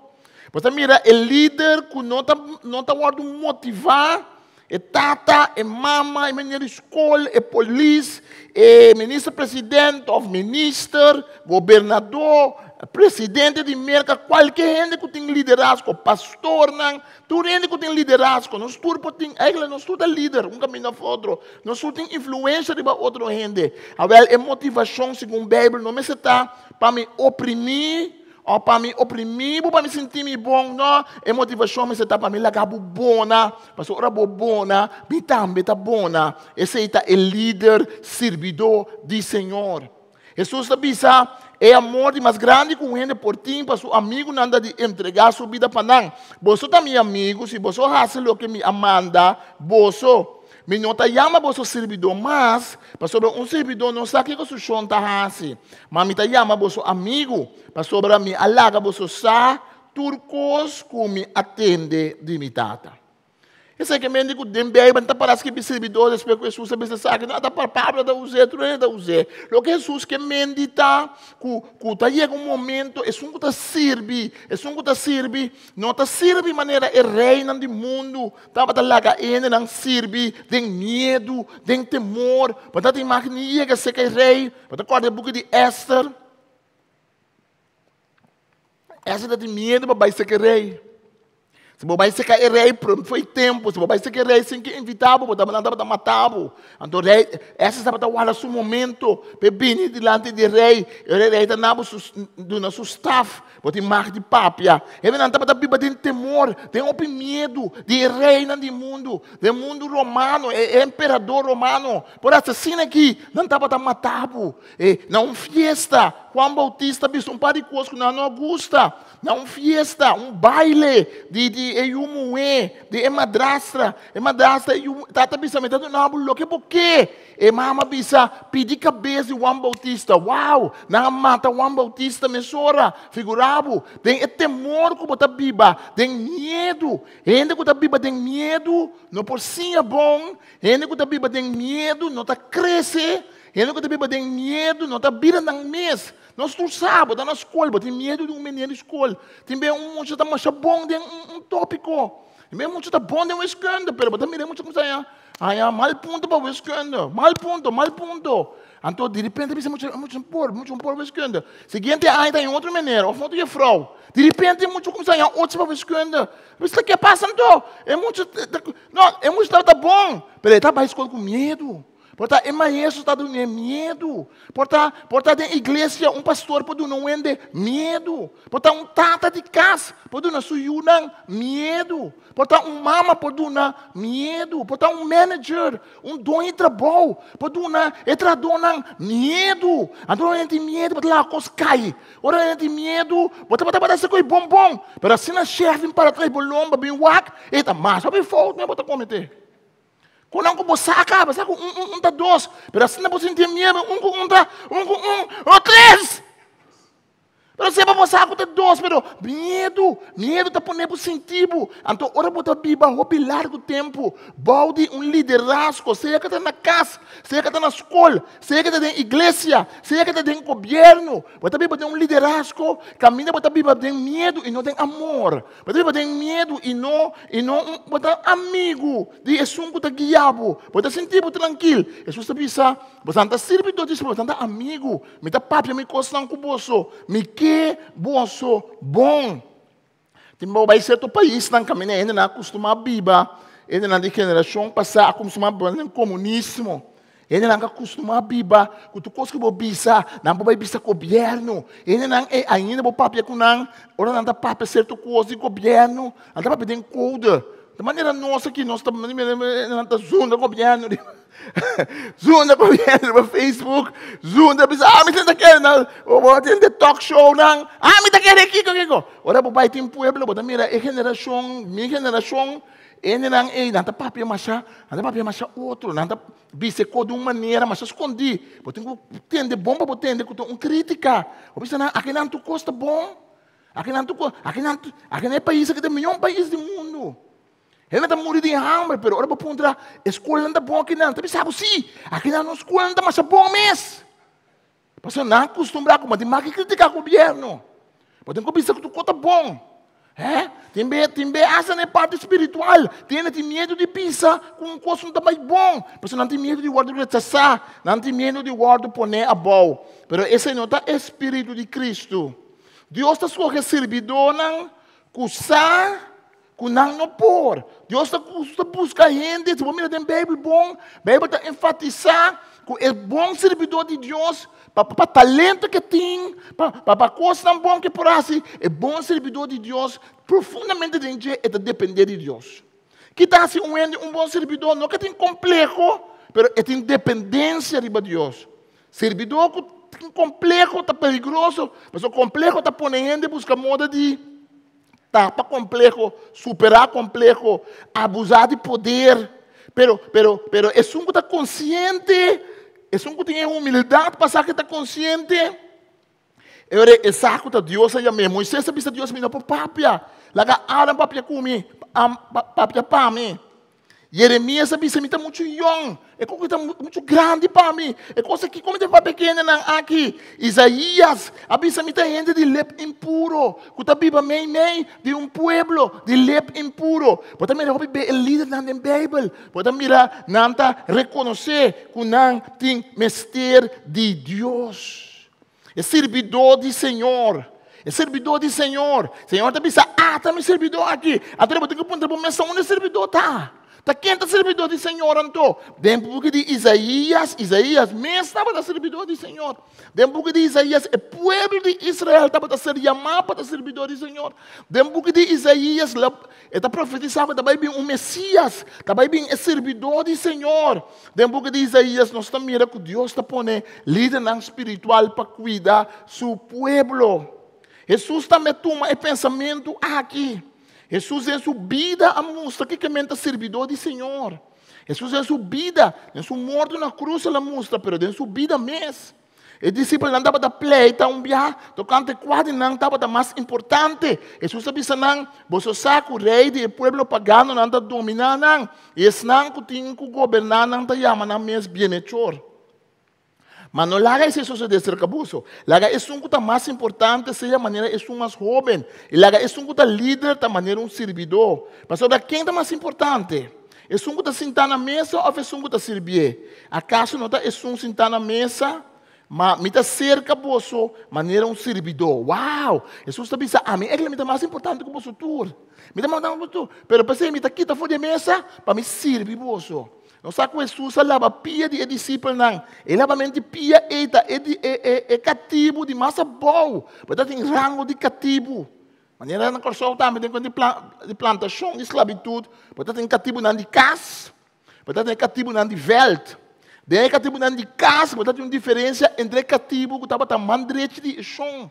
Bo ta mira e lider ku no ta no ta wòrdu motivá, e tata, e mama, e meneer di skol, e polis, e minister president òf minister, gobernadó, presidente di Merka, kualke hende ku tin liderazgo, pastornan, Tur hende ku tin liderazgo, nos tur por tin, eigenlijk nos tur ta lider un kaminda òf otro. Nos tur tin influensia riba otro hende. Awel, e motivashon segun Beibel no mester ta pa mi oprimí òf pa mi oprimí bo pa mi sinti mi bon. No, e motivashon mester ta pa mi laga bo bona, pasobra ora bo bona, mi tambe ta bona. Esei ta e lider sirbidó di Señor. Hesus ta bisa, E amor di mas grandi ku un hende por tin pa su amigunan ta di entregá su bida pa nan. Boso ta mi amigu si boso hasi loke mi a manda boso. Mi no ta yama boso sirbidó mas, pasobra un sirbidó no sa kiko su shon ta hasi. Ma mi ta yama boso amigu, pasobra mi a laga boso sa tur kos ku mi a tende di mi Tata. Esei ke men di ku den Beibel ta para skibi sirbidó despues ku Hesus a bisa esaki. No, ta pa Pablo ta us'é, tur hende ta us'é. Loke Hesus ke men di ta ku ku ta yega un momento esun ku ta sirbi, esun ku ta sirbi no ta sirbi manera e reinan di mundu tabata laga e hendenan sirbi den miedu, den temor. Bo ta tin mag ni yega serka e rei. Bo ta kòrda e buki di Ester. Ester ta tin miedu pa bai serka e rei. Si bo bai serka e rei pronto foi tempu, si bo bai serka e rei sin ke invitá bo, bo tabata nan tabata mata bo. Anto rei, Ester tabata warda su momento pa e bini dilanti di rei. E ora e rei ta na bo su duna su staf, bo tin mag di papia. Hende nan tabata biba den temor, den hopi miedu di e reinan di mundu, den mundu romano, e emperador romano. Por asesina aki nan tabata mata bo. E na un fiesta, Juan Bautista a bisa un par di kos ku nan no a gusta. Na un fiesta, un baile di di e yu muhé, di e madrastra. E madrastra, e yu tata bisa, mi ta duna bo loke bo ke. E mama bisa, pidi kabes di Juan Bautista. Wow! Nan a mata Juan Bautista mesora. Figurá bo, den e temor ku bo ta biba, den miedu. Hende ku ta biba den miedu no por siña bon. Hende ku ta biba den miedu no ta krese. Hende ku ta biba den miedu no ta bira nan mes. Nos tur sa, bo ta na skol, bo tin miedu di un meneer di skol. Tin bes un mucha ta masha bon den un tópiko. Tin bes un mucha ta bon den wiskunde, pero bo ta mira e mucha kumsa haña haña mal punto pa wiskunde. Mal punto, mal punto. Anto direpente bisa e mucha, e mucha no por, e mucha no por wiskunde. Siguiente aña ta haña otro meneer òf otro jefrou. Direpente e mucha kumsa haña ocho pa wiskunde. Bisa ke pasa anto? E mucha no, e mucha tabata bon, pero e ta bai skol ku miedu. Por ta e maestro ta dun'é miedu. Por ta, por ta den iglesia un pastor por duna un hende miedu. Por ta un tata di kas por duna su yunan miedu. Por ta un mama por duna miedu. Por ta un manager, un doño di trabou por duna e trahadónan miedu. Anto ora hende tin miedu bo ta laga kos kai. Ora hende tin miedu bo tabata parese ku e bon bon. Pero asina shèf bin para tras bo lomba bin wak, e ta mas hopi fout men bo ta kometé. Ku nan ku bo sa kaba, sa ku un un un ta dos, pero asina bo sinti e miedu, un ku un ta, un ku un, o tres. Pero seba bo sa ku ta dos, pero miedu, miedu ta pone bo sinti bo. Anto ora bo ta biba hopi largu tempu bou di un liderazgo, sea ku ta na kas, sea ku ta na skol, sea ku ta den iglesia, sea ku ta den gobièrnu, bo ta biba den un liderazgo kaminda bo ta biba den miedu i no den amor. Bo ta biba den miedu i no i no un bo ta amigu di esun ku ta guia bo. Bo ta sinti bo trankil. Hesus ta bisa, Boso ta sirbidó di Señor, boso ta amigu. Mi ta papia mi kosnan ku boso. Mi ke boso bon. Tin bo bai sierto paisnan kaminda hendenan a kustumá biba, hendenan di generashon pasá a kustumá biba den komunismo. Hendenan ka kustumá biba ku tur kos ku bo bisa, nan por bai bisa gobièrnu. Hendenan ei ainda bo papia ku nan, ora nan ta papia sierto kos di gobièrnu, nan ta papia den kode. Di manera nos aki nos ta nan ta zunda gobièrnu riba zunda gobièrnu riba Facebook, zunda bisa ah mi ta kere nan bo tin de talk show nan, ah mi ta kere kiko kiko. Ora bo bai tin pueblo bo ta mira e generashon, mi generashon. Hendenan ei, nan ta papia masha, nan ta papia masha otro, nan ta bisa e kos di un manera masha skondí. Bo tin ku tende bon pa bo tende ku ta un krítika. Bo bisa nan, akinan tur kos ta bon. Akinan tur kos, akinan, akinan e pais aki ta e mihó pais di mundu. Hende ta muri di hamber, pero ora bo puntra, e skolnan ta bon akinan? Ta bisa bo, sí, akinan nos skolnan ta masha bon mes. Pasobra nan a kustumbrá ku bo tin mag di kritiká gobièrnu. Bo tin ku bisa ku tur kos ta bon. Hè? Tin be, tin be asta na e parti spiritual. Tin hende tin miedu di bisa ku un kos no ta bai bon. Pasobra nan tin miedu di wòrdu rechasá. Nan tin miedu di wòrdu poné abou. Pero esei no ta e spiritu di Kristu. Dios ta skohe sirbidónan ku sa ku nan no por. Dios ta ta buska hende, si bo mira den Beibel bon, Beibel ta enfatisá ku e bon sirbidó di Dios, pa pa talento ke tin, pa pa pa kosnan bon ke por hasi, e bon sirbidó di Dios profundamente den dje e ta dependé di Dios. Ki ta hasi un hende un bon sirbidó? No ke tin kompleho, pero e tin dependensia riba Dios. Sirbidó ku tin kompleho ta peligroso, pasobra kompleho ta pone hende buska moda di Tapa kompleho, superá kompleho, abusá di poder. Pero, pero, pero esun ku ta konsiente, esun ku tin e humildat pa sa ku e ta konsiente, e ora e sa ku ta Dios a yam'é. Moisés a bisa Dios, mi no por papia. Laga Aaron papia ku mi, papia pa mi. Jeremias a bisa, mi ta muchu yòn, e kos ta muchu grandi pa mi, e kos aki kon mi ta papia ku hendenan aki? Isaías a bisa, mi ta hende di lep impuro, ku ta biba meimei di un pueblo di lep impuro. Bo ta mira hopi be e lidernan den Beibel, bo ta mira nan ta rekonosé ku nan tin mester di Dios. E sirbidó di Señor, e sirbidó di Señor. Señor ta bisa, ata mi sirbidó aki. Anto bo tin ku puntra bo mes, unda e sirbidó ta? Ta ken ta sirbidó di Señor anto? Den buki di Isaías, Isaías mes tabata sirbidó di Señor. Den buki di Isaías, e pueblo di Israel tabata ser yamá pa ta sirbidó di Señor. Den buki di Isaías, e ta profetisá ku ta bai bin un Mesías, ta bai bin e sirbidó di Señor. Den buki di Isaías nos ta mira ku Dios ta pone lidernan spiritual pa kuida su pueblo. Hesus tambe tuma e pensamentu aki. Hesus den su bida a mustra kiko men ta sirbidó di Señor. Hesus den su bida, den su morto na krus el a mustra, pero den su bida mes. E disipelnan tabata pleita un biaha tokante kua di nan tabata mas importante. Hesus a bisa nan, Boso sa ku rei di e pueblo paganonan ta dominá nan, i esnan ku tin ku goberná nan ta yama nan mes bienechor. Ma no laga esei sosodé serka boso. Laga esun ku ta mas importante sea manera esun mas hóben, i laga esun ku ta lider ta manera un sirbidó. Pasobra ken ta mas importante, esun ku ta sintá na mesa òf esun ku ta sirbié? Akaso no ta esun sintá na mesa? Ma mi ta serka boso manera un sirbidó. Wow! Hesus ta bisa, Ami egle mi ta mas importante ku boso tur. Mi ta mas importante ku boso tur. Pero p'esei mi ta kita for di e mesa pa mi sirbi boso. Nos sa ku Hesus a laba pia di e disipelnan. E labamentu di pia ei ta e di e e e katibu di mas abou. Bo ta tin rango di katibu. Manera na Kòrsou tambe den di di plantashon di sklabitut, bo ta tin katibunan di kas, bo ta tin katibunan di vèlt. Den e katibunan di kas bo ta tin un diferensia entre e katibu ku tabata man drechi di e shon.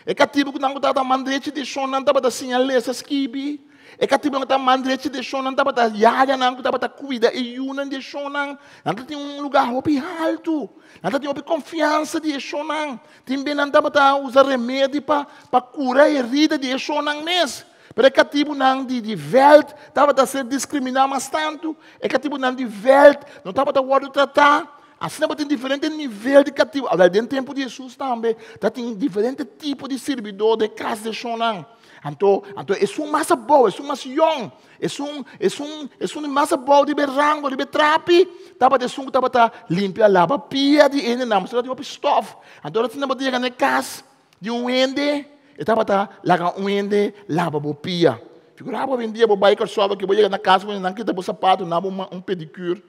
E katibu ku nan ku tabata man drechi di shonnan tabata siña lesa skibi. E katibunan ku tabata man drechi di shonnan tabata yayanan ku tabata kuida e yunan di e shonnan. Nan ta tin un lugá hopi haltu. Nan ta tin hopi konfiansa di e shonnan. Tin be nan tabata usa remedi pa pa kura herida di e shonnan mes. Pero e katibunan di di vèlt tabata ser diskriminá mas tantu. E katibunan di vèlt no tabata wòrdu tratá. Asina bo tin diferente nivel di katibu. Awor den tempu di Hesus tambe ta tin diferente tipo di sirbidó den kas di shonnan. Anto, anto esun mas abou, esun mas yòn, esun, esun, esun di mas abou riba e rango, riba e trapi, tabata esun ku tabata limpia, laba pia di hendenan, pasobra tabatin hopi stòf. Anto ora asina bo ta yega na e kas di un hende, e tabata laga un hende laba bo pia. Figurá bo awendia bo bai Kòrsou aki, bo yega na kas, nan kita bo sapatu, nan bo un pedikür.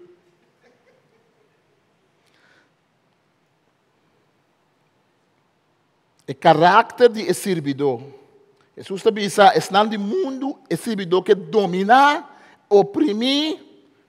E karakter di e sirbidó. Hesus ta bisa, esnan di mundu, e sirbidó ke dominá, oprimí,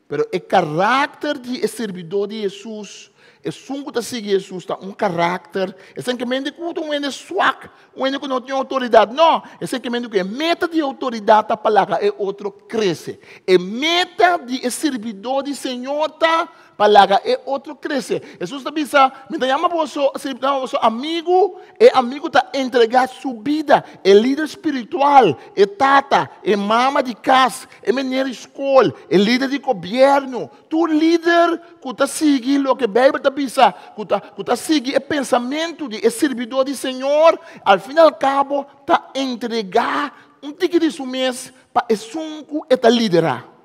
pero e karakter di e sirbidó di Hesus, esun ku ta sigui Hesus, ta un karakter, esei ke mende ku ta un hende swak, un hende ku no tin outoridat. No, esei ke mende ku e meta di e outoridat ta pa laga e otro krese. E meta di e sirbidó di Señor ta Pa laga e otro krese. Hesus ta bisa, Mi ta yama boso, yama boso amigu. E amigu ta entregá su bida. E lider spiritual, e tata, e mama di kas, e meneer di skol, e lider di gobièrnu, tur lider ku ta sigui loke Beibel ta bisa, ku ta ku ta sigui e pensamentu di e sirbidó di Señor, al fin al kabo ta entregá un tiki di su mes pa esun ku e ta liderá.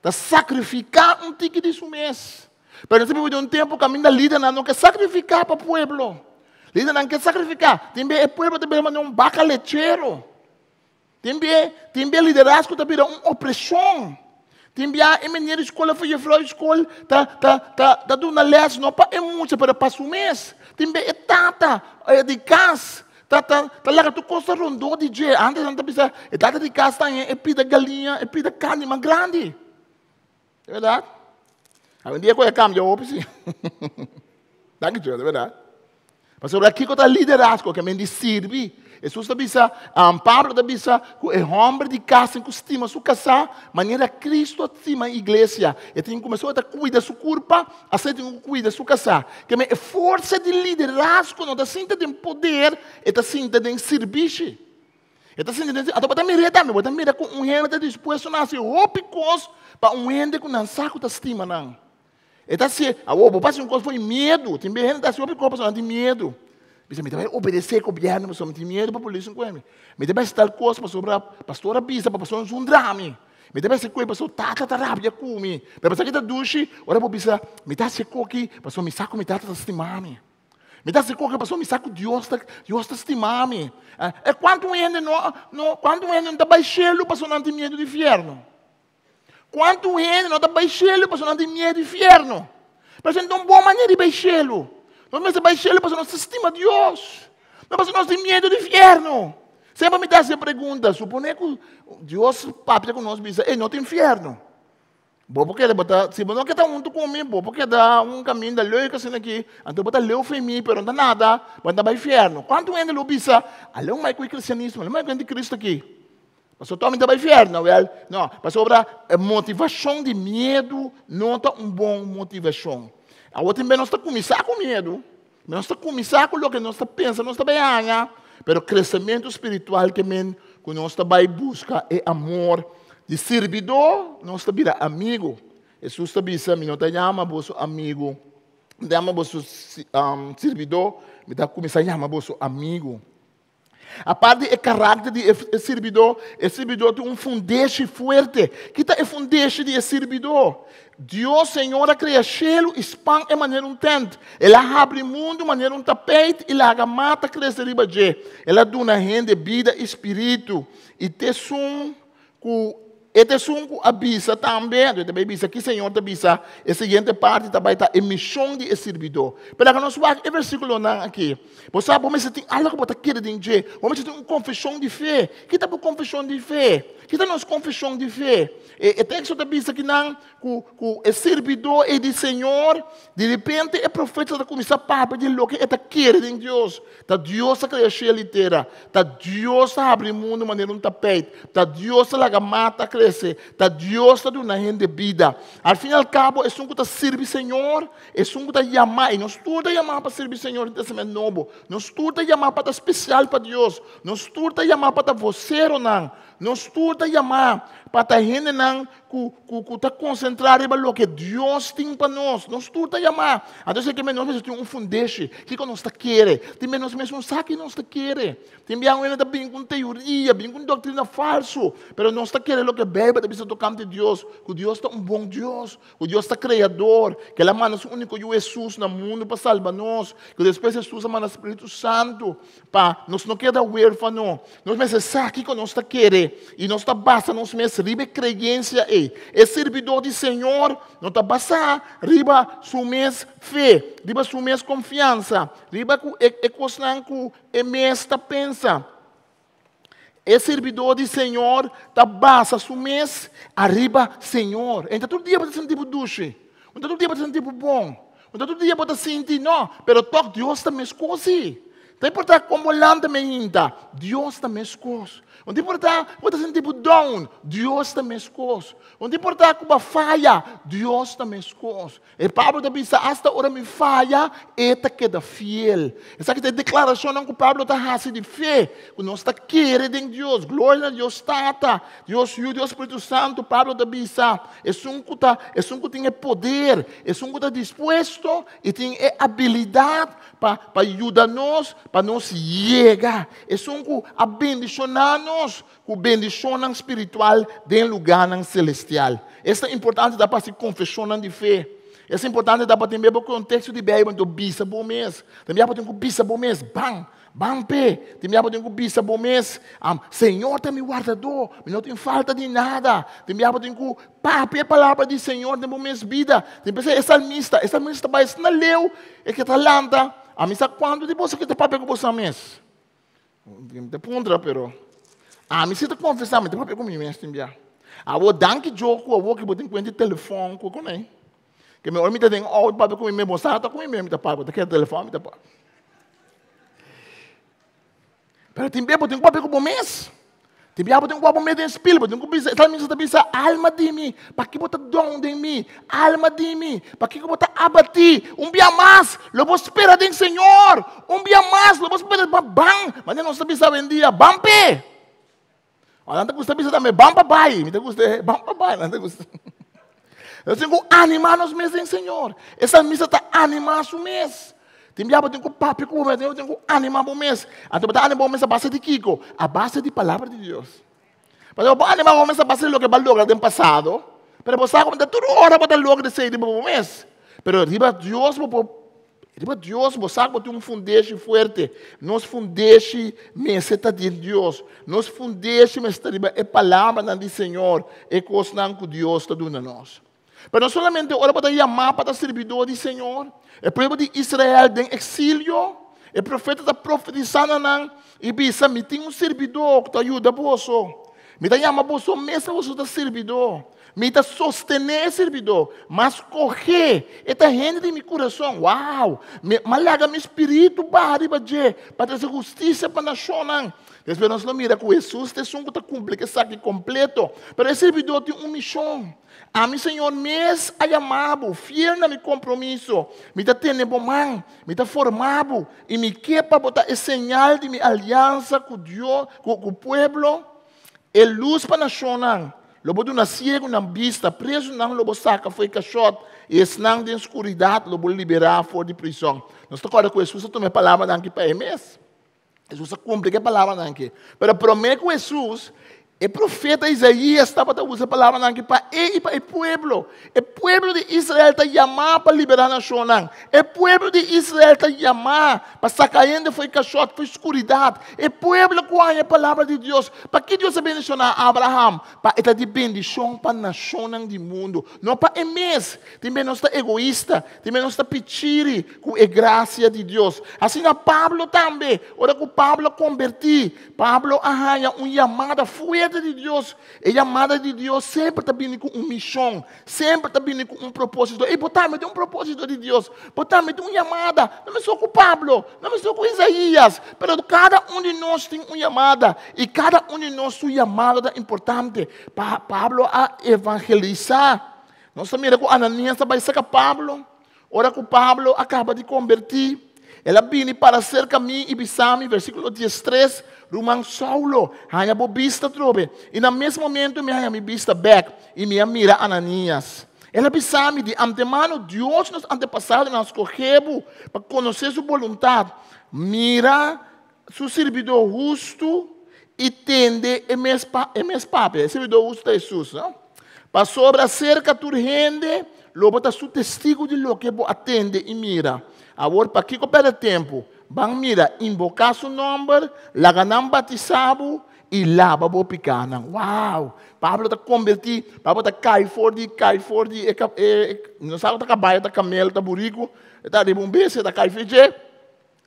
Ta sakrifiká un tiki di su mes. Pero nos ta biba den un tempu kaminda lidernan no ke sakrifiká pa pueblo. Lidernan ke sakrifiká. Tin bia e pueblo ta bira manera un baka lechero. Tin bia, tin bia liderazgo ta bira un opreshon. Tin bia e meneer di skol òf e jufrou di skol ta, ta, ta, ta duna lès no pa e mucha pero pa su mes. Tin bia e tata di kas Ta ta ta laga tur kos ta rondó di dje. Antes nan ta bisa e tata di kas ta e pida galiña, e pida karni mas grandi. E bèrdat? Awendia ku a kambia hopi si. Danki Dios, e bèrdat. Pasobra kiko ta liderazgo? Ke men di sirbi. Hesus ta bisa, Pablo ta bisa ku e hòmber di kas tin ku stima su kasá manera Kristu a stima iglesia. E tin ku kuminsá ta kuida su kurpa. Asina tin ku kuida su kasá. Ke men e forsa di liderazgo no ta sinta den poder, e ta sinta den sirbishi. E ta sinti den, anto bo ta mir'é tambe, bo ta mira ku un hende ta dispuesto na hasi hopi kos pa un hende ku nan sa ku ta stima nan. E ta hasié, awor bo por hasi un kos for di miedu, tin bes hende ta hasi hopi kos pasobra nan tin miedu. Bisa mi ta bai obedesé gobièrnu pasobra mi tin miedu pa polis no kohe mi. Mi ta bai hasi tal kos pasobra pastor a bisa pa pastor no zundra mi. Mi ta bai hasi kos pasobra tata ta rabia ku mi. Pero pasobra ki ta dushi ora bo bisa mi ta hasi kos aki pasobra mi sa ku mi tata ta stima mi. Mi ta hasi kos pasobra mi sa ku Dios ta Dios ta stima mi. E kuantu hende no no kuantu hende no ta bai shelu pasobra nan tin miedu di fièrnu. Kuantu hende no ta bai shelu pasobra nan tin miedu di fièrnu. Pero esei no ta un bon manera di bai shelu. Nos mester bai shelu pasobra nos ta stima Dios. No pasobra nos tin miedu di fièrnu. Semper mi ta hasi e pregunta, supone ku Dios papia ku nos bisa, ey no tin fièrnu. Bo por keda bo ta, si bo no ke ta huntu ku mi, bo por keda un kaminda leuk asina aki, anto bo ta leu for mi, pero no ta nada, bo ta bai fièrnu. Kuantu hende lo bisa, aleu mai ku e kristianismo, aleu mai ku e Kristu aki. Pasobra tòg mi ta bai fièrnu. Wèl, no, pasobra e motivashon di miedu no ta un bon motivashon. Awor tin bes nos ta kuminsá ku miedu, nos ta kuminsá ku loke nos ta pensa nos ta bai haña, pero kresementu spiritual ke men ku nos ta bai buska e amor di sirbidó, nos ta bira amigu. Hesus ta bisa, Mi no ta yama boso amigu, mi ta yama boso sirbidó, mi ta kuminsá yama boso amigu. Apart di e karakter di e sirbidó, e sirbidó tin un fundeshi fuerte. Ki ta e fundeshi di e sirbidó? Dios Señor a krea shelu i span e manera un tènt. El a habri mundu manera un tapeit i laga mata krese riba dje. El a duna hende bida i spiritu, i t'esun ku e ta esun ku a bisa tambe, anto e ta bai bisa ki Señor ta bisa, e siguiente parti ta bai ta e mishon di e sirbidó. Pero laga nos wak e versíkulonan aki. Bo sa, bo mester tin algu ku bo ta kere den dje. Bo mester tin un konfeshon di fe. Ki ta bo konfeshon di fe? Ki ta nos konfeshon di fe? E e teksto ta bisa kinan ku ku e sirbidó ei di Señor, di repente e profeta ta kuminsá papia di loke e ta kere den Dios. Ta Dios a krea shelu i tera. Ta Dios a habri mundu manera un tapeit. Ta Dios a laga mata krese. Ta Dios ta duna hende bida. Al fin i al kabo, esun ku ta sirbi Señor, esun ku ta yamá, i nos tur ta yamá pa sirbi Señor den Testament Nobo. Nos tur ta yamá pa ta spesial pa Dios. Nos tur ta yamá pa ta voseronan. Nos tur ta yamá pa ta hendenan ku ku ku ta konsentrá riba loke Dios tin pa nos. Nos tur ta yamá. Anto esei ke men nos mester tin un fundeshi. Kiko nos ta kere? Tin bes nos mes no sa ki nos ta kere. Tin bia un hende ta bin ku un teoria, bin ku un doktrina falsu. Pero nos ta kere loke Beibel ta bisa tokante Dios, ku Dios ta un bon Dios, ku Dios ta Kreador, ku El a manda su úniko Yu Hesus na mundu pa salba nos, ku despues Hesus a manda Spiritu Santu Pa nos no keda huérfano, nos mester sa kiko nos ta kere i nos ta basa nos mes riba e kreyensia ei. E sirbidó di Señor no ta basá riba su mes fe, riba su mes konfiansa, riba ku e kosnan ku e mes ta pensa. E sirbidó di Señor ta basa su mes ariba Señor. E no ta tur dia bo ta sinti bo dushi, no ta tur dia bo ta sinti bo bon, no ta tur dia bo ta sinti no, pero tòg Dios ta meskos si. Ta importá kon bo lanta meinta, Dios ta meskos. No ta importá ku bo ta sinti bo down, Dios ta meskos. No ta importá ku bo a faya, Dios ta meskos. E Pablo ta bisa, asta ora mi faya, e ta keda fiel. Esaki ta e deklarashonnan ku Pablo ta hasi di fe, ku nos ta kere den Dios. Gloria na Dios Tata, Dios Yu, Dios Spiritu Santu. Pablo ta bisa, esun ku ta, esun ku tin e poder, esun ku ta dispuesto i tin e abilidat pa, pa yuda nos, pa nos yega. Esun ku a bendishoná nos ku bendishonnan spiritual den lugánan selestial. Esta importante ta pa hasi konfeshonnan di fe. Esta importante ta pa tin bo konteksto di Beibel anto bisa bo mes. Tin bia bo tin ku bisa bo mes, ban, ban p'e. Tin bia bo tin ku bisa bo mes, Señor ta mi wardadó, mi no tin falta di nada. Tin bia bo tin ku papia e palabra di Señor den bo mes bida. Tin p'esei e salmista, e salmista ta bai asina leu, e ke ta lanta. Ami sa kuantu di boso ke ta papia ku boso mes. Mi ta puntra pero ami si ta confesa mi ta papia ku mi mes tin bia. Awor danki Dios ku awor ku bo tin kuenta di telefon ku konei. Ke mi ora mi ta den auto papia ku mi mes bo sa ta ku mi mes mi ta papia ta keda telefon mi ta papia. Pero tin bia bo tin ku papia ku bo mes. Tin bia bo tin ku wak bo mes den spil, bo tin ku bisa, e salmista ta bisa, Alma di mi, pakiko bo ta down den mi? Alma di mi, pakiko bo ta abatí? Un bia mas, lo bo spera den Señor. Un bia mas, lo bo spera, ma ban, manera nos ta bisa awendia, ban p'e. Nan ta gusta bisa tambe, ban pa bai. Mi ta gusta, ban pa bai. Nan ta gusta. Nos tin ku animá nos mes den Señor. E salmista ta animá su mes. Tin bia bo tin ku papia ku bo mes, tin ku animá bo mes. Anto bo ta animá bo mes a base di kiko? A base di palabra di Dios. Pasobra bo animá bo mes a base di loke bo a logra den pasado, pero bo sa ku ta tur ora bo ta logra esei riba bo mes. Pero riba Dios bo por Riba Dios bo sa ku bo tin un fundeshi fuerte. Nos fundeshi mester ta den Dios. Nos fundeshi mester ta riba e palabranan di Señor, e kosnan ku Dios ta duna nos. Pero no solamente ora bo ta yamá pa ta sirbidó di Señor, e pueblo di Israel den eksilio, e profeta ta profetisá na nan i bisa, Mi tin un sirbidó ku ta yuda boso. Mi ta yama boso mes pa boso ta sirbidó. Mi ta sostené e sirbidó, m'a skohé, e ta hende di mi kurason. Wow! Mi a laga mi spiritu baha riba dje pa trese hustisia pa nashonnan. Despues nos lo mira ku Hesus ta esun ku ta kumpli ku esaki kompleto. Pero e sirbidó tin un mishon. Ami, Señor mes a yama bo, fiel na mi kompromiso. Mi ta tene bo man, mi ta forma bo, i mi ke pa bo ta e señal di mi aliansa ku Dios, ku pueblo. E lus pa nashonnan. Lo bo duna siegunan bista, prezunan lo bo saka for e kashòt, i esnan den skuridat lo bo liberá for di prison. Nos ta kòrda ku Hesus a tuma e palabranan akí pa e mes. Hesus a kumpli ku e palabranan akí. Pero promé ku Hesus, e profeta Isaías tabata usa e palabranan akí pa e i pa e pueblo. E pueblo di Israel ta yamá pa liberá nashonnan. E pueblo di Israel ta yamá pa saka hende for e kashòt, for e skuridat. E pueblo ku haña e palabra di Dios. Pakiko Dios a bendishoná Abraham? Pa e ta di bendishon pa nashonnan di mundu, no pa e mes. Tin bes nos ta egoista, tin bes nos ta pichiri ku e grasia di Dios. Asina Pablo tambe, ora ku Pablo a kombertí, Pablo a haña un yamada fuerte di Dios. E yamada di Dios semper ta bini ku un mishon, semper ta bini ku un propósito. I bo tambe tin un propósito di Dios, bo tambe tin un yamada. No mester ku Pablo, no mester ku Isaías, pero kada un di nos tin un yamada i kada un di nos su yamada ta importante. Pa Pablo a evangelisá. Nos ta mira ku Ananías ta bai saka Pablo. Ora ku Pablo a kaba di kombertí, el a bini para serka mi i bisa mi, versíkulo diestres, Ruman Saulo, haña bo bista atrobe. I na mes momento mi a haña mi bista bèk i mi a mira Ananías. El a bisa mi, Di antemano Dios nos antepasadonan a skohe bo pa konosé su boluntat, mira su sirbidó hustu i tende e mes e mes papia. E sirbidó hustu ta Hesus, no? Pasobra serka tur hende lo bo ta su testigu di loke bo a tende i mira. Awor pakiko pèrdè tempu? Ban mira, inboká su nòmber, laga nan batisá bo i laba bo pikánan. Wow! Pablo ta kombertí, Pablo ta kai for di, kai for di e, e, no sa ku ta kabayo, ta kamel, ta buriku, e ta riba un bestia, e ta kai for dje.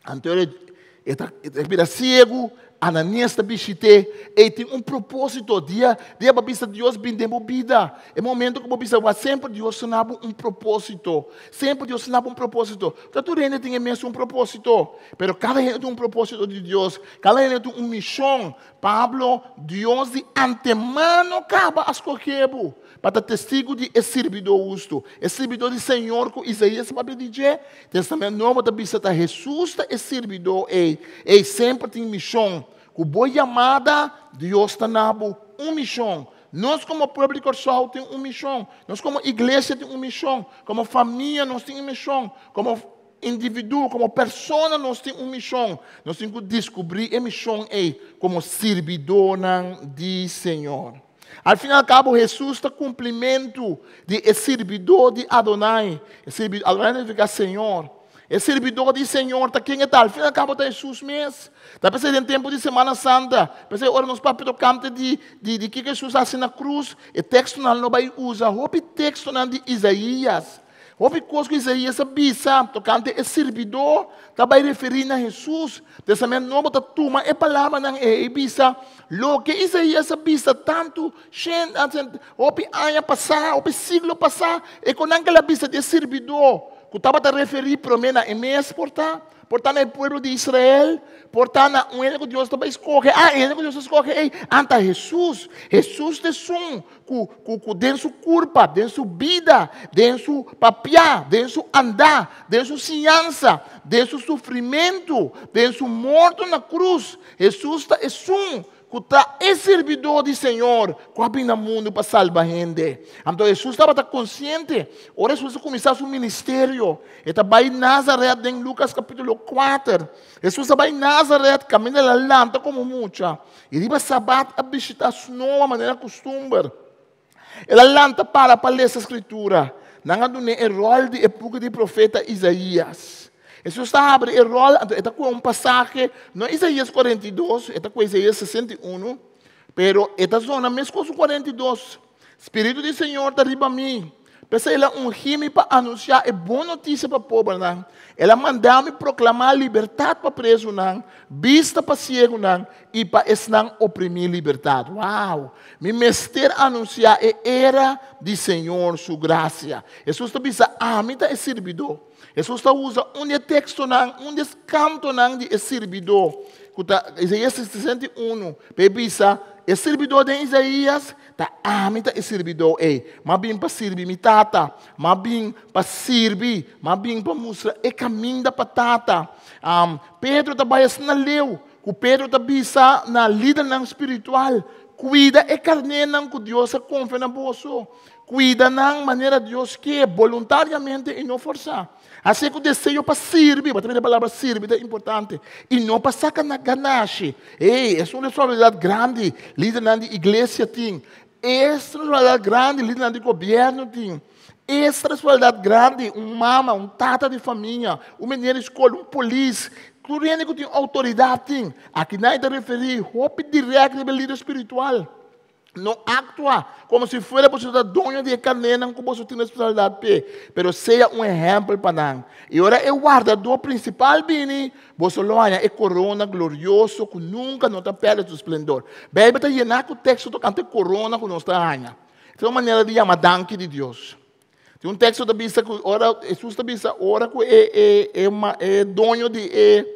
Anto e ta bira siegu, Ananias ta bishit'é. Ei tin un propósito. Dia dia bo bisa Dios bin den bo bida. E momento ku bo bisa wak semper Dios ta na bo un propósito. Semper Dios ta na bo un propósito. Ta tur hende tin e mesun propósito. Pero kada hende tin un propósito di Dios. Kada hende tin un mishon. Pablo, Dios di antemano kaba a skohe bo pa ta testigu di e sirbidó hustu, e sirbidó di Señor ku Isaías a papia di dje. Testament Nobo ta bisa ta Hesus ta e sirbidó ei. Ei semper tin mishon. Ku bo yamada, Dios ta na bo un mishon. Nos komo pueblo di Kòrsou tin un mishon. Nos komo iglesia tin un mishon. Komo famia nos tin un mishon. Komo individuo, komo persona nos tin un mishon. Nos tin ku diskubrí e mishon ei komo sirbidónan di Señor. Al fin i al kabo, Hesus ta kumplimentu di e sirbidó di Adonai. E sirbi, Adonai significa Señor. E sirbidó di Señor ta ken e ta? Al fin i al kabo ta Hesus mes. Ta p'esei den tempu di Semana Santa, p'esei ora nos papia tokante di di di kiko Hesus a hasi na krus, e tekstonan lo bai usa hopi tekstonan di Isaías. Hopi kos ku Isaías a bisa tokante e sirbidó ta bai referí na Hesus. Testament Nobo ta tuma e palabranan ei i bisa loke Isaías a bisa tantu shen, hopi aña pasá, hopi siglo pasá, e kon nan ke el a bisa di e sirbidó ku tabata referí promé na e mes por ta. Por ta na e pueblo di Israel, por ta na un hende ku Dios ta bai skohe. Ah, e hende ku Dios a skohe ei, anta Hesus. Hesus ta esun ku, ku, ku den su kurpa, den su bida, den su papiá, den su andá, den su siñansa, den su sufrimentu, den su morto na krus, Hesus ta esun. ku ta e sirbidó di Señor ku a bini na mundu pa salba hende. Anto Hesus tabata konsiente. Ora Hesus a kuminsá su ministerio, e ta bai Nazaret den Lukas kapítulo 4. Hesus a bai Nazaret kaminda el a lanta komo mucha. I riba sabat a bishitá snoa manera kustumber. El a lanta para pa lesa Skritura. Nan a dun'é e ròl di e buki di profeta Isaías. Hesus ta habri e ròl, anto e ta kue un pasahe, no Isaías 42, e ta kue Isaías 61, pero e ta zona meskos ku 42. Spiritu di Señor ta riba mi, p'esei el a ungí mi pa anunsiá e bon notisia pa pobernan. El a manda mi proklamá libertat pa prezunan, bista pa siegunan i pa esnan oprimí libertat. Wow! Mi mester anunsiá e era di Señor su grasia. Hesus ta bisa, Ami ta e sirbidó. Hesus ta usa un di e tekstonan, un di e kantonan di e sirbidó, ku ta Isaías 61, pa e bisa, E sirbidó den Isaías ta ami ta e sirbidó ei. M'a bin pa sirbi mi Tata. M'a bin pa sirbi. M'a bin pa mustra e kaminda pa Tata. Pedro ta bai asina leu ku Pedro ta bisa na lidernan spiritual, Kuida e karnénan ku Dios a konfia na boso. Kuida nan manera Dios ke, boluntariamente i no forsá. Hasié ku deseo pa sirbi, bo ta mira e palabra sirbi ta importante, i no pa saka na ganashi. Ey, es un responsabilidat grandi lidernan di iglesia tin. Es responsabilidat grandi lidernan di gobièrnu tin. Es responsabilidat grandi un mama, un tata di famia, un meneer di skol, un polis, tur hende ku tin outoridat tin. Aki nan e ta referí hopi dirèkt riba e lider spiritual. No aktua komo si fuera boso ta doño di e karnénan ku boso tin responsabilidat p'e, pero sea un ehèmpel pa nan. I ora e wardadó prinsipal bini, boso lo haña e korona glorioso ku nunka no ta pèrdè su splendor. Beibel ta yená ku teksto tokante korona ku nos ta haña. Ta un manera di yama danki di Dios. Tin un teksto ta bisa ku ora Hesus ta bisa ora ku e e e e doño di e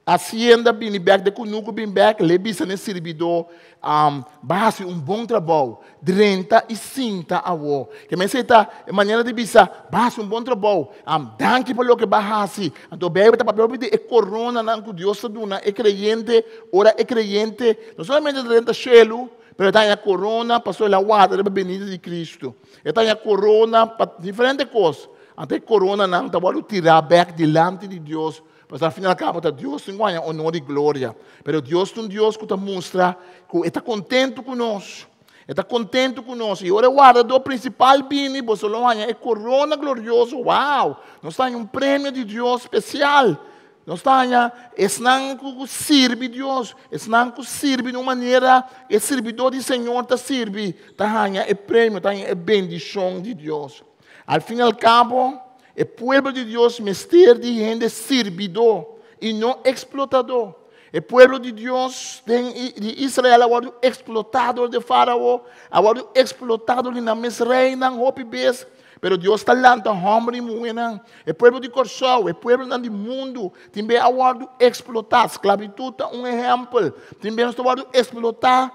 hacienda bini bek de kunuku bin bek le bisa n'e sirbidó um, ba hasi un bon trabou drenta i sinta awo. Ke men esei ta e manera di bisa ba hasi un bon trabou um, danki pa loke ba hasi. Anto Beibel ta papia hopi di e koronanan ku Dios ta duna e kreyente ora e kreyente no solamente ta drenta shelu Pero e ta haña korona pasobra el a warda riba benida di Kristu. E ta haña korona pa diferente kos. Anto e koronanan ta wòrdu tirá bèk dilanti di Dios, pasobra al fin i al kabo ta Dios tin ku haña onor i gloria. Pero Dios ta un Dios ku ta mustra ku e ta kontentu ku nos. E ta kontentu ku nos. I ora e wardadó prinsipal bini, boso lo haña e korona glorioso. Wow! Nos ta haña un premio di Dios spesial. Nos ta haña esnan ku sirbi Dios, esnan ku sirbi di un manera e sirbidó di Señor ta sirbi, ta haña e premio, ta haña e bendishon di Dios. Al fin i al kabo, e pueblo di Dios mester di hende sirbidó i no eksplotadó. E pueblo di Dios den di Israel a wòrdu eksplotá dor di Fárao, a wòrdu eksplotá dor di nan mes reinan hopi bes. Pero Dios ta lanta hòmber i muhénan. E pueblo di Kòrsou, e pueblonan di mundu, tin be a wòrdu eksplotá. Sklabitut ta un ehèmpel. Tin be nos ta wòrdu eksplotá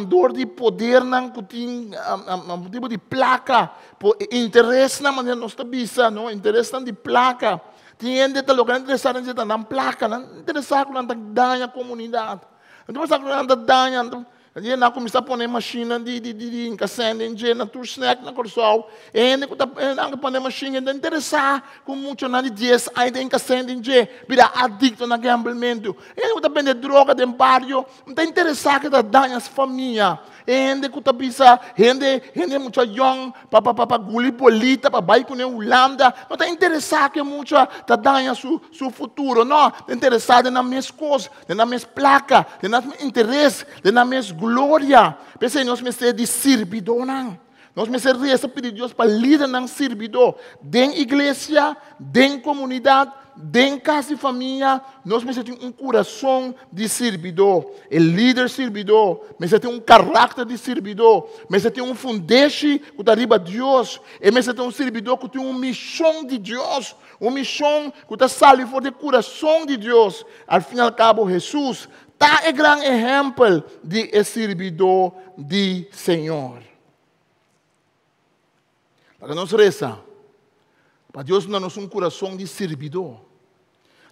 dor di podernan ku tin un tipo di plaka, interesnan manera nos ta bisa, no? Interesnan di plaka. Tin hende ta loke nan interesá den ta nan plaka, nan interesá ku nan ta daña komunidat. Nan ta pensa ku nan ta daña. Di nan kuminsá pone mashinnan di di di hinka sèn den dje na tur snèk na Kòrsou. E hende ku ta nan ku pone mashin e ta interesá ku muchanan di dies aña ta hinka sèn den dje, bira adikto na gèmbelmentu. E hende ku ta bende droga den bario no ta interesá ku e ta daña su famia. E hende ku ta bisa hende hende mucha yòn pa pa pa guli bolita pa bai kuné Hulanda no ta interesá ku e mucha ta daña su su futuro. No, ta interesá den nan mes kos. Den nan mes plaka, den nan mes interes, den nan mes gloria. P'esei nos mester di sirbidónan. Nos mester resa pidi Dios pa lidernan sirbidó den iglesia, den komunidat, den kas di famia. Nos mester tin un kurason di sirbidó. E lider sirbidó mester tin un karakter di sirbidó, mester tin un fundeshi ku ta riba Dios. E mester ta un sirbidó ku tin un mishon di Dios. Un mishon ku ta sali for di e kurason di Dios. Al fin al kabo, Hesus ta e gran ehèmpel di e sirbidó di Señor. Laga nos resa pa Dios duna nos un kurason di sirbidó.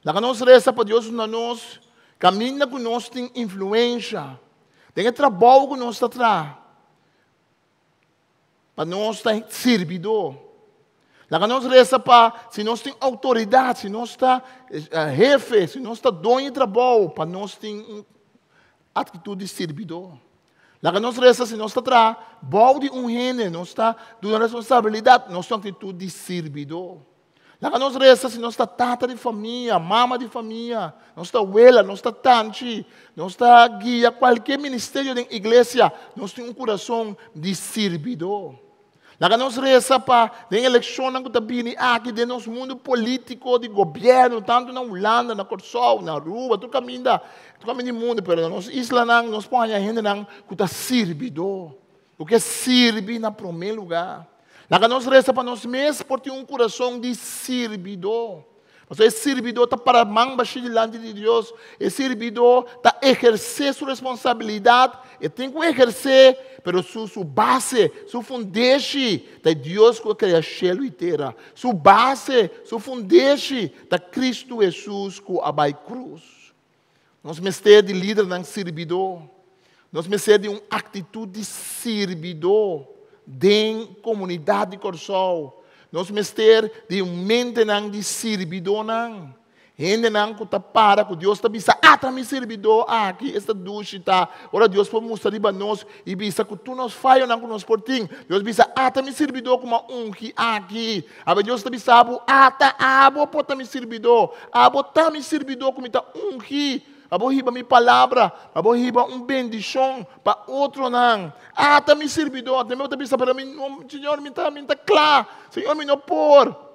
Laga nos resa pa Dios duna nos kaminda ku nos tin influensha. Den e trabou ku nos ta traha, pa nos ta sirbidó. Laga nos resa pa si nos tin outoridat, si nos ta hefe, si nos ta doño di trabou, pa nos tin un aktitut di sirbidó. Laga nos resa si nos ta traha bou di un hende, nos ta duna responsabilidat, nos tin aktitut di sirbidó. Laga nos resa si nos ta tata di famia, mama di famia, nos ta wela, nos ta tanchi, nos ta guia kualke ministerio den iglesia, nos tin un kurason di sirbidó. Laga nos resa pa den elekshonnan ku ta bini aki den nos mundu polítiko di gobièrnu, tantu na Hulanda, na Kòrsou, na Aruba, tur kaminda, tur kaminda di mundu, pero na nos islanan nos por haña hendenan ku ta sirbidó, ku ke sirbi na promé lugá. Laga nos resa pa nos mes por tin un kurason di sirbidó. Pasobra e sirbidó ta para man bashí dilanti di Dios. E sirbidó ta ehersé su responsabilidat. E tin ku ehersé, pero su su base, su fundeshi ta e Dios ku a krea shelu i tera. Su base, su fundeshi ta Kristu Hesus ku a bai krus. Nos mester di lidernan sirbidó. Nos mester di un aktitut di sirbidó den komunidat di Kòrsou. Nos mester di un mentenan di sirbidónan. Hendenan ku ta para ku Dios ta bisa, Ata mi sirbidó aki, esta dushi ta. Ora Dios por mustra riba nos i bisa ku tur nos fayonan ku nos por tin, Dios bisa, Ata mi sirbidó ku mi a ungi aki. Awe Dios ta bisa bo, Ata abo por ta mi sirbidó. Abo ta mi sirbidó ku mi ta ungi. Abo hiba mi palabra, abo hiba un bendishon pa otronan. Ata mi sirbidó. Tambe bo ta bisa, pero mi no, Señor, mi ta, mi ta kla. Señor, mi no por.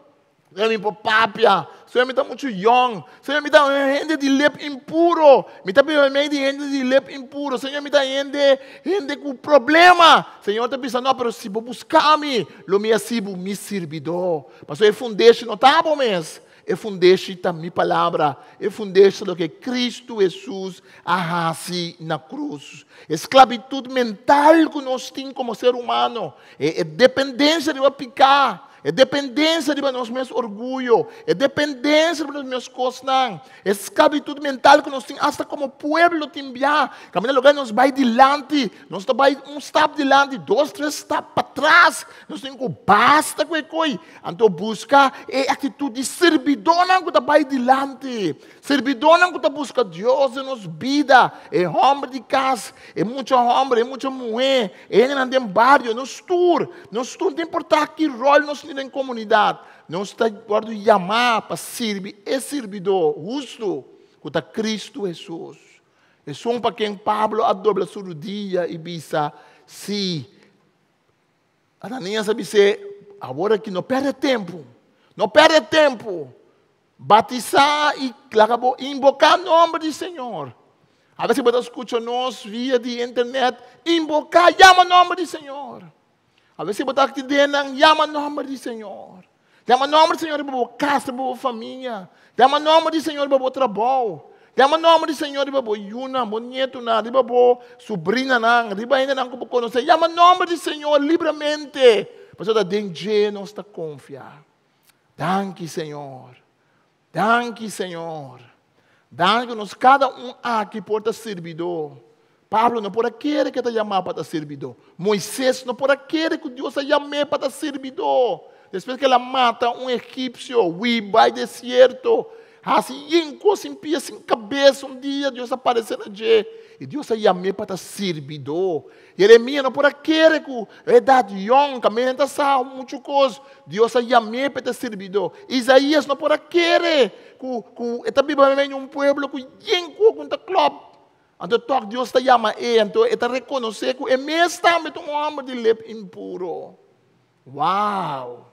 Señor, mi por papia. Señor, mi ta muchu yòn. Señor, mi ta hende di lep impuro. Mi ta biba meimei di hende di lep impuro. Señor, mi ta hende, hende ku problema. Señor ta bisa, no, pero si bo buska mi, lo mi hasi bo mi sirbidó. Pasobra e fundeshi no ta abo mes. E fundeshi ta mi palabra. E fundeshi ta loke Kristu Hesus a hasi na krus. E sklabitut mental ku nos tin komo ser humano, e dependensia riba piká, e dependensia riba nos mes orguyo, e dependensia riba nos mes kosnan, e sklabitut mental ku nos tin asta komo pueblo tin bia, kaminda loke nos bai dilanti, nos ta bai un stap dilanti, dos, tres stap patras, nos tin ku basta ku e koi. Anto buska e aktitut di sirbidónan ku ta bai dilanti, sirbidónan ku ta buska Dios den nos bida, e hòmber di kas, e mucha hòmber, e mucha muhé, e hendenan den bario, nos tur, nos tur, no ta importá ki ròl nos tin den komunidat, nos ta wòrdu yamá pa sirbi e sirbidó hustu ku ta Kristu Hesus. Esun pa ken Pablo a dobla su rudia i bisa, Sí, Ananias a bis'é, Awor aki no pèrdè tempu, no pèrdè tempu. Batisá i laga bo inboká nòmber di Señor. A si bo ta skucha nos via di internet, inboká, yama nòmber di Señor. A si bo ta akí den nan, yama nòmber di Señor. Yama nòmber di Señor riba bo kas, riba bo famia. Yama nòmber di Señor riba bo trabou. Yama nòmber di Señor riba bo yunan, bo nietunan, riba bo subrinanan, riba hendenan ku bo konosé. Yama nòmber di Señor libremente, pasobra ta den dje nos ta konfia. Danki, Señor. Danki, Señor. Danki ku nos kada un aki por ta sirbidó. Pablo no por a kere ku e ta yamá pa ta sirbidó. Moises no por a kere ku Dios a yam'é pa ta sirbidó. Despues ku el a mata un egipsio, hui bai desierto, hasi yen kos sin pia sin kabes, un dia Dios a paresé na dje i Dios a yam'é pa ta sirbidó. Jeremia no por a kere ku edat yòn, kaminda ta sa muchu kos, Dios a yam'é pa e ta sirbidó. Isaías no por a kere ku ku e ta biba meimei di un pueblo ku yen ku ku ta klòp. Anto tòg Dios ta yama e, anto e ta rekonosé ku e mes tambe ta un hòmber di lep impuro. Wow!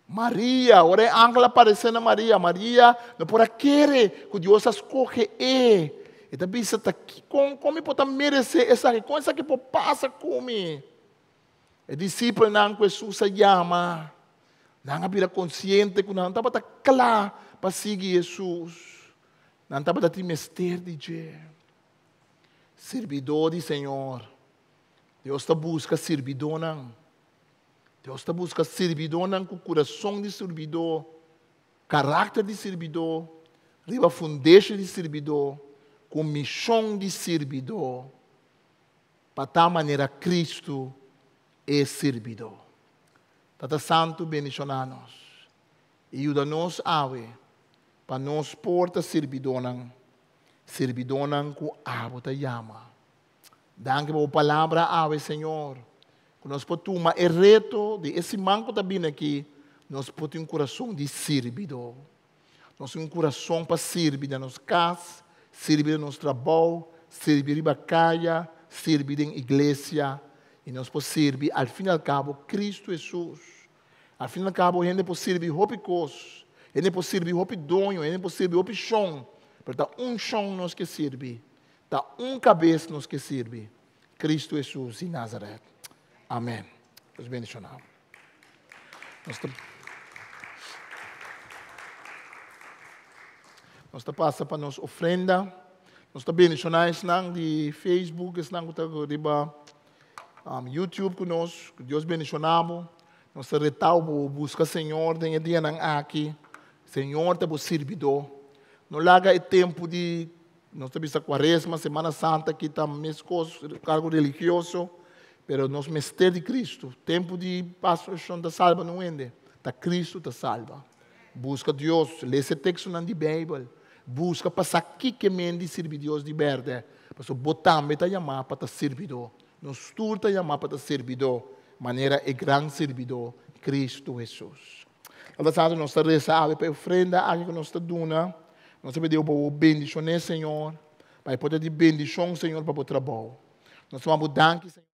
Maria, ora e angel a paresé na Maria, Maria no por a kere ku Dios a skohe e. E ta bisa, ta kon, kon mi por ta meresé esaki? Kon esaki por pasa ku mi? E disipelnan ku Hesus a yama, nan a bira konsiente ku nan tabata kla pa sigui Hesus. Nan tabata tin mester di dje. Sirbidó di Señor. Dios ta buska sirbidónan. Dios ta buska sirbidónan ku kurason di sirbidó, karakter di sirbidó, riba fundeshi di sirbidó, ku mishon di sirbidó. Pa ta manera Kristu e sirbidó. Tata Santu bendishoná nos i yuda nos awe pa nos por ta sirbidónan, sirbidónan ku abo ta yama. Danki pa bo palabra awe, Señor, ku nos por tuma e reto di e siman ku ta bini aki, nos por tin un kurason di sirbidó. Nos tin un kurason pa sirbi den nos kas, sirbi den nos trabou, sirbi riba kaya, sirbi den iglesia, i nos por sirbi al fin i al kabo Kristu Hesus. Al fin i al kabo hende por sirbi hopi kos, hende por sirbi hopi doño, hende por sirbi hopi shon, pero ta un shon nos ke sirbi, ta un kabes nos ke sirbi, Kristu Hesus di Nazaret. Amen. Dios bendiciona bo. Nos ta, nos ta pasa pa nos ofrenda. Nos ta bendiciona esnan di Facebook, esnan ku ta riba um, YouTube ku nos. Ku Dios bendiciona bo. Nos ta retau bo buska Señor den e dianan aki. Señor ta bo sirbidó. No laga e tempu di Nos ta bisa Cuaresma, Semana Santa ki ta mescos, algo religioso, pero nos mester di Cristo. Tempo di Pasco ta salba no hende, ta Cristo ta salba. Busca Dios, lesa e textonan di Bijbel, busca pa sa kiko men di sirbi Dios di berde, pasobra bo tambe ta yama pa ta sirbidó. Nos tur ta yama pa ta sirbidó, manera e gran sirbidó, Cristo Jesus. Tata Santu, nos ta resa awe pa e ofrenda aki ku nos ta duna. Nos ta pidi bo pa bo bendishoné, Señor, pa e por ta di bendishon, Señor, pa bo trabou. Nos ta manda bo danki, Señor.